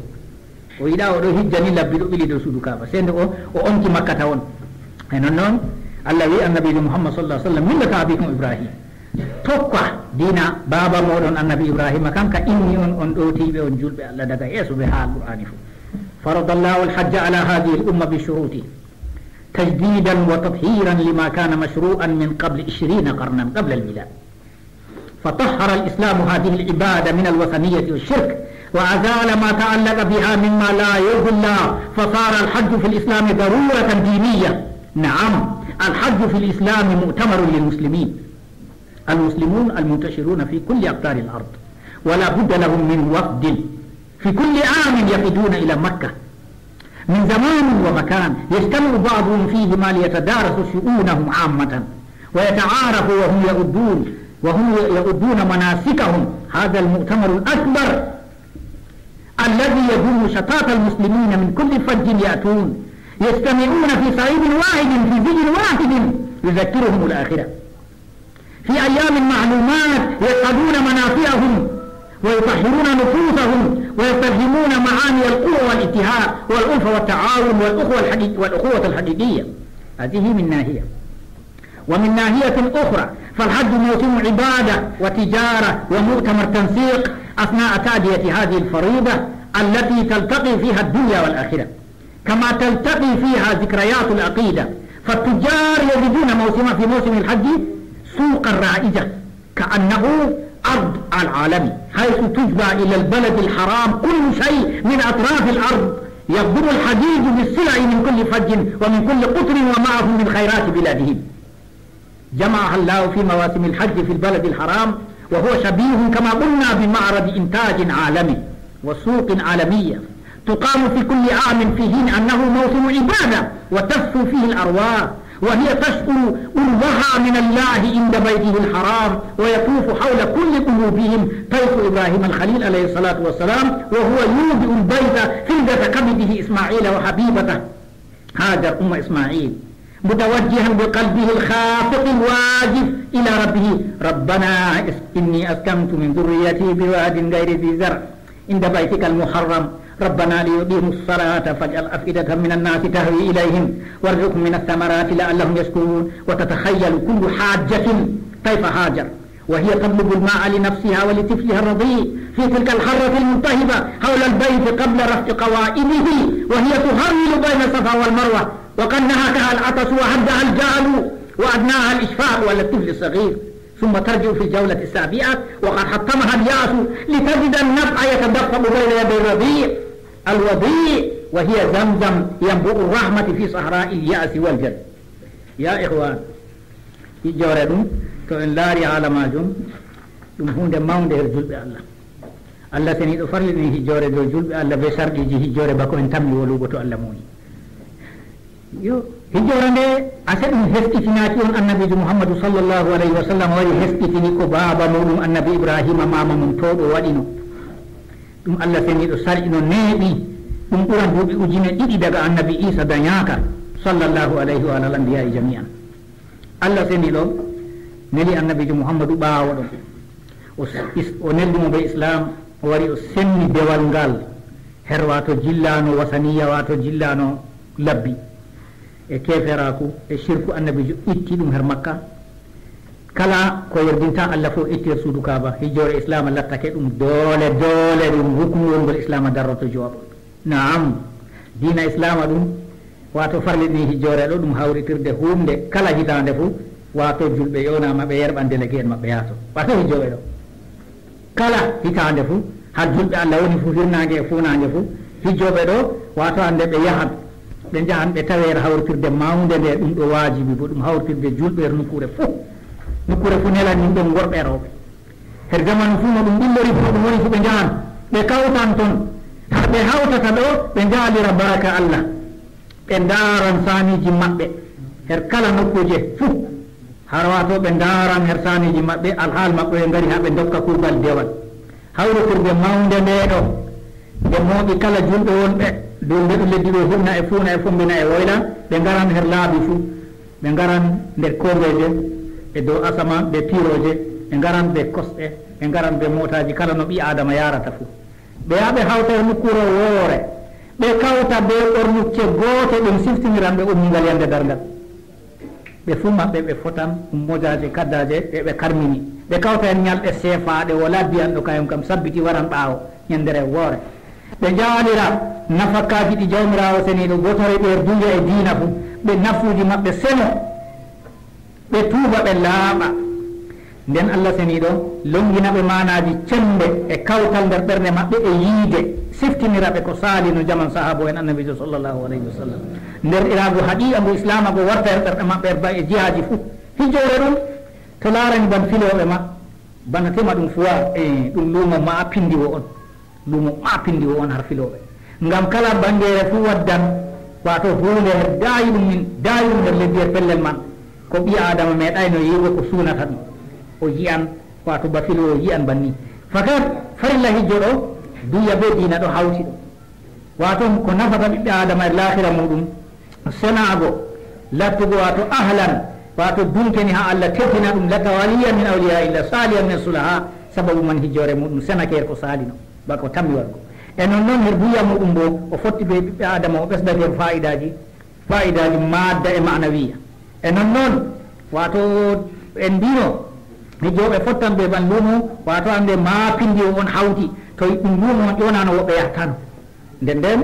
O yiɗaa o ɗo hijja ni labbi ɗo ɓili dow suudu Kaaba. Sey nde o, o onti Makka tawon. E non non, Allah wi'i annabiijo Muhammad sallallahu alaihi wasallam, "Millata abikum Ibrahim." Tokka diina baaba mooɗon annabi Ibrahima kan ka inni on, on ɗowtiiɓe, on julɓe Allah daga yeeso ɓe haa Alqur'aani fu. "Faradallahu al-hajja ala hadhihi al-umma bi shuruti tajdidan wa tathiran lima kana mashru'an min qabli ishrina qarnan qabla al-milad." فطهر الإسلام هذه العبادة من الوثنية والشرك، وأزال ما تعلق بها مما لا يرضي الله، فصار الحج في الإسلام ضرورة دينية. نعم، الحج في الإسلام مؤتمر للمسلمين. المسلمون المنتشرون في كل أقطار الأرض، ولا بد لهم من وفد في كل عام يفدون إلى مكة من زمان ومكان، يجتمع بعضهم فيهما ليتدارسوا شؤونهم عامة، ويتعارفوا وهم يؤدون، وهم يؤدون مناسكهم. هذا المؤتمر الأكبر الذي يضم شتات المسلمين من كل فج يأتون، يجتمعون في صعيد واحد، في زي واحد، يذكرهم الآخرة. في أيام معلومات يصطادون منافعهم ويطهرون نفوسهم ويستلهمون معاني القوة والاتحاد والألفة والتعاون والأخوة الحقيق-، والأخوة الحقيقية. هذه من ناحية. ومن ناحية أخرى، فالحج موسم عبادة وتجارة ومؤتمر تنسيق أثناء تأدية هذه الفريضة التي تلتقي فيها الدنيا والآخرة. كما تلتقي فيها ذكريات العقيدة، فالتجار يجدون موسم، في موسم الحج سوقا رائجة كأنه أرض العالم، حيث تجبى إلى البلد الحرام كل شيء من أطراف الأرض، يقدم الحجيج بالسلع من كل فج ومن كل قطر ومعهم من خيرات بلادهم. جمعها الله في مواسم الحج في البلد الحرام، وهو شبيه كما قلنا بمعرض إنتاج عالمي وسوق عالمية تقام في كل عام، في حين أنه موسم عبادة وتصفو فيه الأرواح، وهي تشعر قربها من الله عند بيته الحرام، ويطوف حول كل قلوبهم طيف إبراهيم الخليل عليه الصلاة والسلام، وهو يوضع البيضة في جلدة كبده إسماعيل وحبيبته هاجر أم إسماعيل، متوجها بقلبه الخافق الواجف إلى ربه: "ربنا إني أسكنت من ذريتي بواد غير ذي زرع عند بيتك المحرم، ربنا ليقيموا الصلاة فاجعل أفئدة من الناس تهوي إليهم وارزقهم من الثمرات لعلهم يشكرون". وتتخيل كل حاجة طيف هاجر وهي تطلب الماء لنفسها ولطفلها الرضيع في تلك الحرة الملتهبة حول البيت قبل رفع قواعده، وهي تهرول بين الصفا والمروة، وقد نهكها العطس وهدها الجهل وأدناها الإشفاق على الطفل الصغير، ثم ترجع في الجولة السابعة وقد حطمها اليأس لتجد النبع يتدفق بين يدي الرضيع الوضيع، وهي زمزم ينبوع الرحمة في صحراء اليأس والجهل. يا إخوان، Hijjoore ɗum, to en laari haala maajum, ɗum huunde mawnde her julɓe Allah. Allah seniiɗo farlini hijjoore dow julɓe Allah bee sarɗiiji hijjoore bako en tammi wolugo to Allah muuyi. Yo, hijjoore nde ase ɗum heskitinaaki on annabiijo Muhammadu sallallahu alayhi wa sallam wari heskitini ko baaba muuɗum annabi Ibraahiima maama mum towɗo waɗino. Ɗum Allah seniiɗo sar'ino neeɓi ɗum ɓuran duuɓi ujine ɗiɗi daga annabi Iisa dañaaka sallallahu alayhi wa alal anbiyaa'i jamii'an. Allah seniiɗo neli annabiijo Muhammadu ɓaawo ɗon. O s-, is-, o neldi mo bee Islaam, o wari o senni dewal ngal her waato jillaano wasaniya, waato jillaano labbi. E keeferaaku, e shirku annabiijo itti ɗum her Makka. Kala ko yerdinta Allah fof itti her suudu Kaaba, hijjoore Islaama lattake ɗum doole, doole ɗum ruknu wongol Islaama darroto jooɗo. Naam, diina Islaama ɗum, waato farliɗini hijjoore ɗo, ɗum hawritirde huunde kala hitaande fuu, waato julɓe yoonaama ɓe yerɓan délégué en maɓɓe yaato. Waato hijjooɓe ɗo. Kala hitaande fuu, haa julɓe Allah woni fuu, hirnaange e fuunaange fuu, hijjooɓe ɗo, waato hannde ɓe yahan, ɓe njahan ɓe tawe her hawritirde mawnde nde, ɗum ɗo waajibi bo, ɗum hawritirde julɓe her nokkuure fuu. Nokkuure fuu nelan yimɓe mum worɓe e rewɓe. Her jamanu fuu no ɗum ɓillori fuu, ɗum woni fuu ɓe njahan, ɓe kawtan ton. Haa ɓe hawtata ɗo, ɓe njaalira baraka Allah. Ɓe ndaaran saamiiji maɓɓe her kala nokkuuje fuu. Hara waato ɓe ndaaran her saamiiji maɓɓe, alhaal maɓɓe ɓe ngari haa ɓe ndokka kuugal dewal. Hawritirde mawnde nde ɗo, nde mooɓi kala julɓe wonɓe dow ndeɗu leddi ɗo, hirna e fuuna e fombina e woyla, ɓe ngaran her laabi fuu. Ɓe ngaran nder koombeeje, e dow asama, bee piirooje, ɓe ngaran bee kosɗe, ɓe ngaran bee mootaaji, kala no ɓii Aadama yaarata fuu. Ɓe yaha ɓe hawta e nokkuure woore, ɓe kawta bee ɓornucce goote, ɗum siftiniran ɓe ummingal yande darngal. Ɓe fuu maɓɓe ɓe fotan ummojaaje kaddaaje ɗe ɓe karmini. Ɓe kawta heen ñalɗe seefaaɗe, walaa biyanɗo kañum kam sabbiti waran ɓaawo ñande rew woore. Ɓe njaalira nafakkaaji ɗi Jawmiraawo seniiɗo gootori ɓe her dunya e diina fuu, ɓe nafuuji maɓɓe seno. Ɓe tuuba, ɓe laaɓa. Nden Allah seniiɗo longina ɓe maanaaji cemmbe e kawtal nder ɓerɗe maɓɓe e yiide, siftinira ɓe ko saali no jaman sahaabo'en Annabiijo sallallahu alayhi wa sallam. Nder iraagu haqiiqa ngu Islaama go warta her ɓerɗe maɓɓe her ba'e jihaaji fuu. Hijjoore ɗum to laarani ban filooɓe ma, bana tema ɗum fuwa, e ɗum luumo ma pindiwo on. Lumo maa pindiwo on har filooɓe. Ngam kala banngeere fuu waddan, waato huunde her daayiɗum min, daayiɗum her leddi her pellel man, ko ɓii Aadama meeɗayno yi'ugo ko suunata ɗum. O yi'an, waato ba filoowo yi'an banni. Fakat, farilla hijjo ɗo, duya bee diina ɗo hawti ɗo. Waato ko nafata ɓiɓɓe Aadama e laakhira muuɗum, senaago, lattugo waato ahlan, waato dunkeni haa Allah teddina ɗum, latta waliyan min awliya illah, salihan min sulaha, sababu man hijjoore muuɗum senake her ko saalino. Bako tammi waɗgo. E non non her duya muuɗum boo, o fotti bee ɓiɓɓe Aadama, o ɓesdake her faa'idaaji, faa'idaaji maadda e ma'nawiya. E non non, waato en mbiino, hijjooɓe fottan bee ban luumo, waato annde maa pindiwo on hawti, to ɗum luumo on ƴoonano woɓɓe yahtano. Nden nden,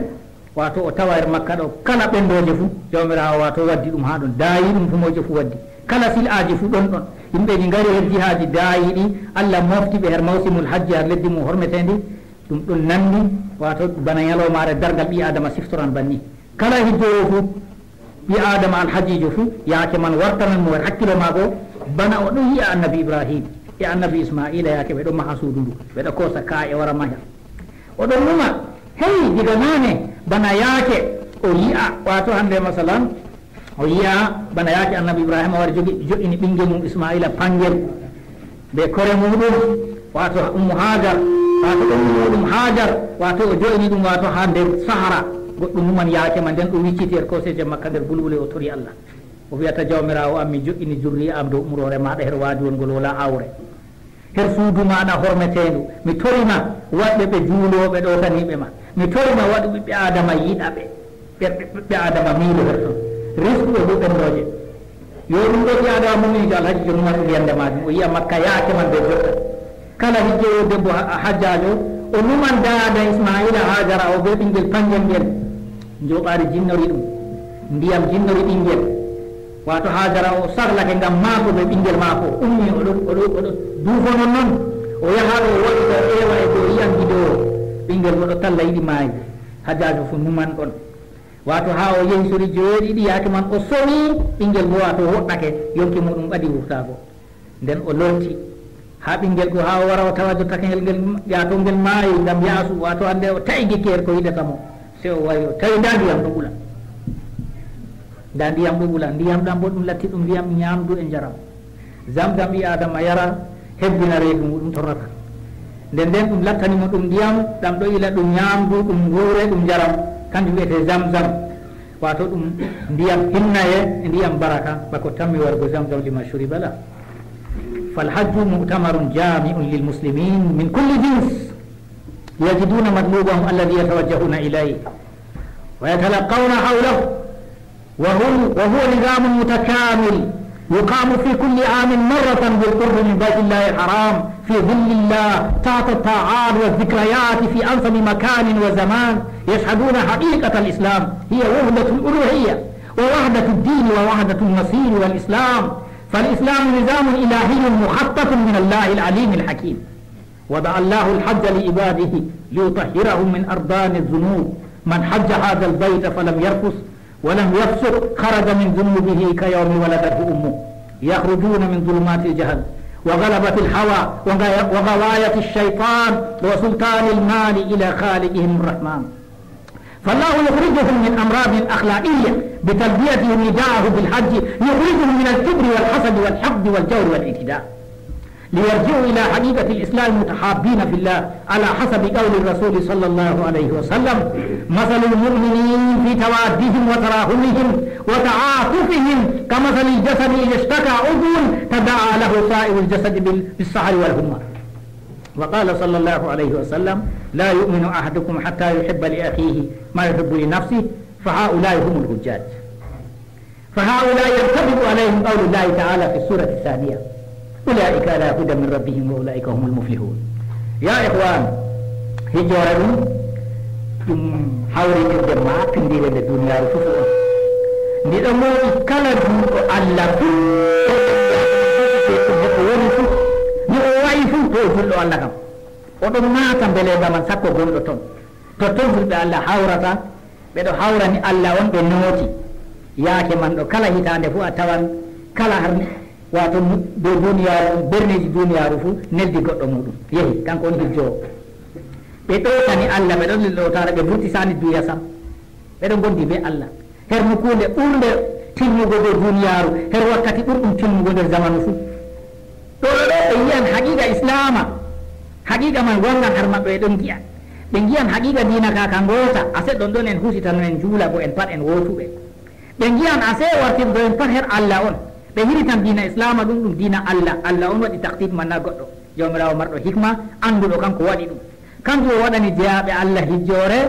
waato o tawa her Makka ɗo, kala ɓendooje fuu, Jawmiraawo waato waddi ɗum haa ɗon, daayiiɗum fuu mooje fuu waddi. Kala sil'aaji fuu ɗon ɗon. Yimɓeeji ngari her jihaaji daayiiɗi, Allah mofti ɓe her mawsimul hajji har leddi mum hormeteendi, ɗum ɗon nanndi, waato bana nyalawmaare darngal ɓii Aadama siftoran banni. Kala hijjoowo fuu, ɓii Aadama alhajiijo fuu, yaake man wartanan mo her hakkilo maako, bana o ɗon yi'a Annabi Ibrahim e Annabi Ismaa'iila yaake ɓe ɗon maha suudu ndu, ɓe ɗon koosa kaa'e wara maha. O ɗon numa, hey, diga naane, bana yaake o yi'a, waato hannde masalan, o yi'a bana yaake Annabi Ibrahima wari jogi, jo'ini ɓinngel mum Ismaa'iila pangel bee kore muuɗum, waato Ummu Hajar, waato ummu muuɗum Hajar, waato o jo'ini ɗum, waato haa nder Sahara. Goɗɗum numan yaake ma, nden ɗum wicciti her kooseeje Makka nder bulbule, o tori Allah. O wi'ata, Jawmiraawo am, mi jo'ini jurriya am dow umroore maaɗa her waadiwol ngol walaa aawre. Her suudu maaɗa hormeteendu, mi tori ma, waɗ ɓe ɓe juulooɓe ɗootaniiɓe ma. Mi tori ma, waɗu ɓiɓɓe Aadama yiɗa ɓe, ɓe, ɓe, ɓiɓɓe Aadama miilo her ton. Risku ɓe fuu ɓendooje. Yo ɗum ɗo ɓii Aadama muminiijo alhaji jo numan ɗum yande maajum, o yi'a Makka yaake man bee jotta. Kala hijjoowo debbo ha-, hajjaajo, o numan daada Ismaa'iila Haajara o bee ɓinngel pangel ngel. Njooɓaari jinnori ɗum, ndiyam jinnori ɓinngel. Waato Haajara o sarlake ngam maako bee ɓinngel maako, o ummi o ɗo, o ɗo, o ɗo duufo non non. O yaha ɗo o waɗi ɗo eewa e dow yi'an gidowo. Ɓinngel mo ɗo talla yiɗi maayi. Hajjaajo fuu numan ɗon. Waato haa o yehi sori joweeɗiɗi yaake man o somi ɓinngel ngoo, waato o woɗɗake, yonki muuɗum ɓadi wurtaago. Nden o lorti. Haa ɓinngel goo, haa o wara o tawa jottake ngel, ngel ƴaatoo ngel maayi ngam yaasu, waato annde o ta'i gekeere ko yiɗata mo. Sey o wari o tawi ndaa ndiyam ɗo ɓula. Ndaa ndiyam ɗo ɓula. Ndiyam ɗam boo ɗum latti ɗum ndiyam nyaamdu e njaram. Zamzam ɓii Aadama yara, hebbina reedu ngu ɗum torrata. Nden nden ɗum lattani mo ɗum ndiyam ɗam ɗo ila ɗum nyaamdu, ɗum nguure, ɗum njaram. Kanjum wi'etee Zamzam. Waato ɗum ndiyam hinnaye e ndiyam baraka, bako tammi wargo Zamzam lima shuriba lah. فالحج مؤتمر جامع للمسلمين من كل جنس، يجدون مطلوبهم الذي يتوجهون إليه ويتلقون حوله، وهو، وهو نظام متكامل يقام في كل عام مرة بالقرب من بيت الله الحرام في ظل الله تحت الطاعات والذكريات في أنسب مكان وزمان، يشهدون حقيقة الإسلام هي وحدة الألوهية ووحدة الدين ووحدة المصير والإسلام. فالإسلام نظام إلهي مخطط من الله العليم الحكيم. وضع الله الحج لعباده ليطهرهم من أرضان الذنوب. من حج هذا البيت فلم يرفث ولم يفسق خرج من ذنوبه كيوم ولدته أمه. يخرجون من ظلمات الجهل وغلبة الهوى وغ-، وغواية الشيطان وسلطان المال إلى خالقهم الرحمن. فالله يخرجهم من أمراض أخلاقية بتلبيتهم نداءه بالحج، يخرجهم من الكبر والحسد والحقد والجور والاعتداء، ليرجعوا إلى حقيقة الإسلام متحابين في الله، على حسب قول الرسول صلى الله عليه وسلم: مثل المؤمنين في توادهم وتراحمهم وتعاطفهم كمثل الجسد إذا اشتكى عضو تداعى له سائر الجسد بال-، بالسهر والحمى. وقال صلى الله عليه وسلم: لا يؤمن أحدكم حتى يحب لأخيه ما يحب لنفسه، فهؤلاء هم الحجاج. فهؤلاء ينطبق عليهم قول الله تعالى في السورة الثانية: أولئك على هدى من ربهم وأولئك هم المفلحون. Ya ikhwan, hijjoore ɗum, ɗum hawritirde maapindiire nde duniyaaru fof on. Ndi ɗo mooɓi kala juulɗo Allah fuu, e ko woni fuu, no o wa'i fuu, to o juulɗo Allah kam. O ɗon naata mbeleeba man sakko gonɗo ton. To ton juulɓe Allah hawrata, ɓe ɗo hawrani Allah on, ɓe nooti. Yaake man ɗo, kala hitaande fuu a tawan, kala har, waato mu-, dow duniyaaru, berniiji duniyaaru fuu neldi goɗɗo muuɗum. Yehi, kanko on hijjoowo. Ɓe ɗowtani Allah, ɓe ɗon ɗowtara, ɓe vurti sani duya sam. Ɓe ɗon ngondi bee Allah. Her nokkuure ɓurnde timmugo dow duniyaaru, her wakkati ɓurɗum timmugo nder zamanu fuu. Ɗo, ɗo, ɗo, ɓe ngi'an haqiiqa Islaama. Haqiiqa man wanngan har maɓɓe, ɓe ɗon ngi'a. Ɓe ngi'an haqiiqa diina ka, ka ngoota. Ase ɗon ɗon en husitano, en njuula boo, en pat en wootuɓe. Ɓe ngi'an ase wartirgo en pat her Allah on. Ɓe hiritan diina Islaama, ɗum, ɗum diina Allah. Allah on waɗi taktib man, naa goɗɗo. Jawmiraawo marɗo hikma, annduɗo, kanko waɗi ɗum. Kanko o waɗani jeyaaɓe Allah hijjoore,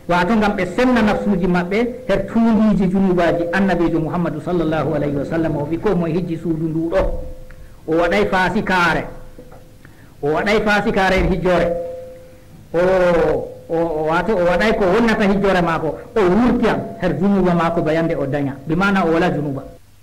waato ngam ɓe senna nafsuuji maɓɓe her tuundiiji junuubaaji. Annabiijo Muhammadu sallallahu alayhi wa sallam o wi'i, koo moye hijji suudu ndu ɗo, o waɗay faasikaare. O waɗay faasikaare her hijjoore. O, o, o, waato o waɗay ko wonnata hijjoore maako. O wurtiyan her junuuba maako ba yande o danya. Bi maana o walaa junuuba.